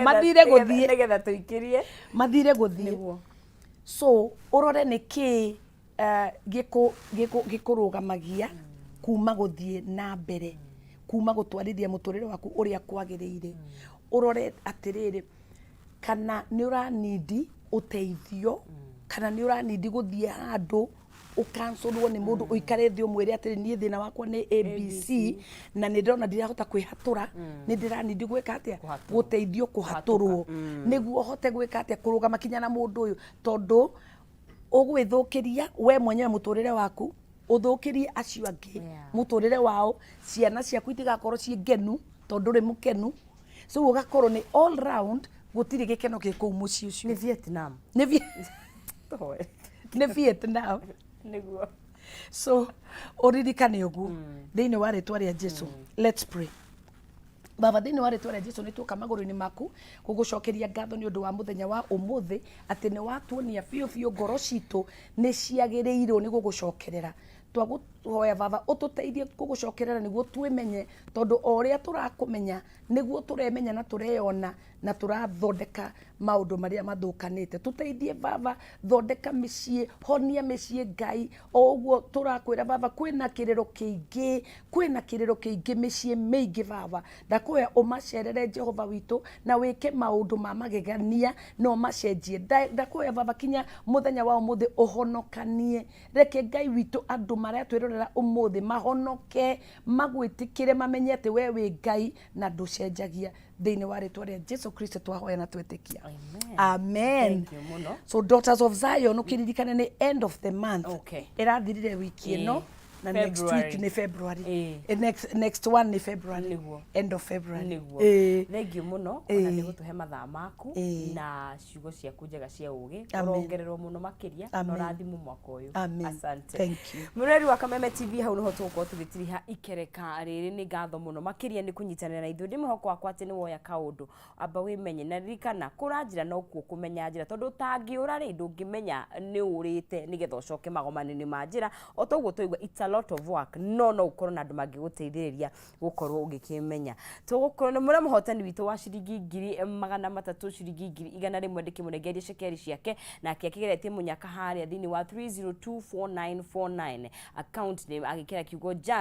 Mathire gũthiĩ.
Nĩgetha tũikĩrie.
Mathire gũthiĩ.
Nĩguo.
So ũrore nĩkĩ gĩkũrũgamagia kuma gũthiĩ na mbere, kuma gũtwarithia mũtũrĩre waku ũrĩa kwagĩrĩire. Ũrore atĩrĩrĩ, kana nĩ ũranindi ũteithio, kana nĩ ũranindi gũthiĩ handũ ũkancorwo nĩ mũndũ, ũikare thĩ ũmwĩre atĩrĩ, niĩ thĩna wakwa nĩ ABC, na nĩ ndĩrona ndirahota kwĩhatũra, nĩ ndĩranindi gwĩka atĩa?
Kũhatũrwo.
Gũteithio kũhatũrwo nĩguo hote gwĩka atĩa? Kũrũgama kinya na mũndũ ũyũ, tondũ ũgwĩthũkĩria we mwenyewe mũtũrĩre waku, ũthũkĩrie acio angĩ mũtũrĩre wao. Ciana ciaku itigakorwo ciĩ ngenu tondũ ndũrĩ mũkenu. So ũgakorwo nĩ all round gũtirĩ gĩkeno gĩ kũu mũciĩ ũcio.
Nĩ Vietnam. Tũhoe.
Nĩ Vietnam.
Nĩguo.
So ũririkane ũguo thĩinĩ wa rĩtwa rĩa Jesu. Let's pray. Baba, thĩinĩ wa rĩtwa rĩa Jesu nĩ tuoka magũrũ-inĩ maku gũgũcokeria ngatho nĩ ũndũ wa mũthenya wa ũmũthĩ, atĩ nĩ watuonia biũ biũ ngoro citũ nĩ ciagĩrĩirwo nĩ gũgũcokerera. Twagũhoya Baba ũtũteithie gũgũcokerera nĩguo twĩmenye, tondũ o ũrĩa tũrakũmenya nĩguo tũremenya na tũreyona na tũrathondeka maũndũ marĩa mathũkanĩte. Tũteithie Baba, thondeka mĩciĩ, honia mĩciĩ Ngai, o ũguo tũrakwĩra Baba, kwĩna kĩrĩro kĩingĩ, kwĩna kĩrĩro kĩingĩ mĩciĩ mĩingĩ Baba. Ndakũhoya ũmacerere Jehova witũ na wĩke maũndũ ma magegania na ũmacenjie. Ndakũhoya Baba kinya mũthenya wa ũmũthĩ ũhonokanie. Reke Ngai witũ andũ maratwĩrorera ũmũthĩ mahonoke, magwĩtĩkĩre, mamenye atĩ we wĩ Ngai na ndũcenjagia. Thĩinĩ wa rĩtwa rĩa Jesu Kristo twahoya na twetĩkia.
Amen.
Amen.
Thank you mũno.
So Daughters of Zion, ũkĩririkane nĩ end of the month. Ĩrathirire wiki ĩno na next week
February.
nĩ February.
Next
one nĩ February. End of February.
Thank you mũno ona nĩ gũtũhe mathaa maku na ciugo ciaku njega cia ũgĩ.
Amen.
Ũrongererwo mũno makĩria na
Amen.
ũrathimwo mwaka ũyũ.
Amen.
Asante.
Thank you.
Mũreri wa Kameme TV, hau nĩho tũgũkorwo tũgĩtiriha ikereka rĩrĩ. Nĩ ngatho mũno makĩria nĩ kũnyitanĩra na ithuĩ. Ndĩ mwĩhoko wakwa atĩ nĩ woya kaũndũ, amba wĩmenye na ririkana kũra njĩra nokuo kũmenya njĩra, tondũ ũtangĩũra rĩ, ndũngĩmenya nĩ ũrĩte nĩgetha ũcoke magomano-inĩ ma njĩra. O toguo twaigua, it's a lot of work, no no ũkorwo na andũ mangĩgũteithĩrĩria gũkorwo ũgĩkĩmenya. Tũgũkorwo na mũrĩa mũhotani witũ wa ciringi 300,000, ciringi 100,000, ndĩkĩmũnengerie cekeri ciake, nake akĩgeretie mũnyaka harĩa thĩinĩ wa 3024949 account name, agĩkĩra kiugo Jaza.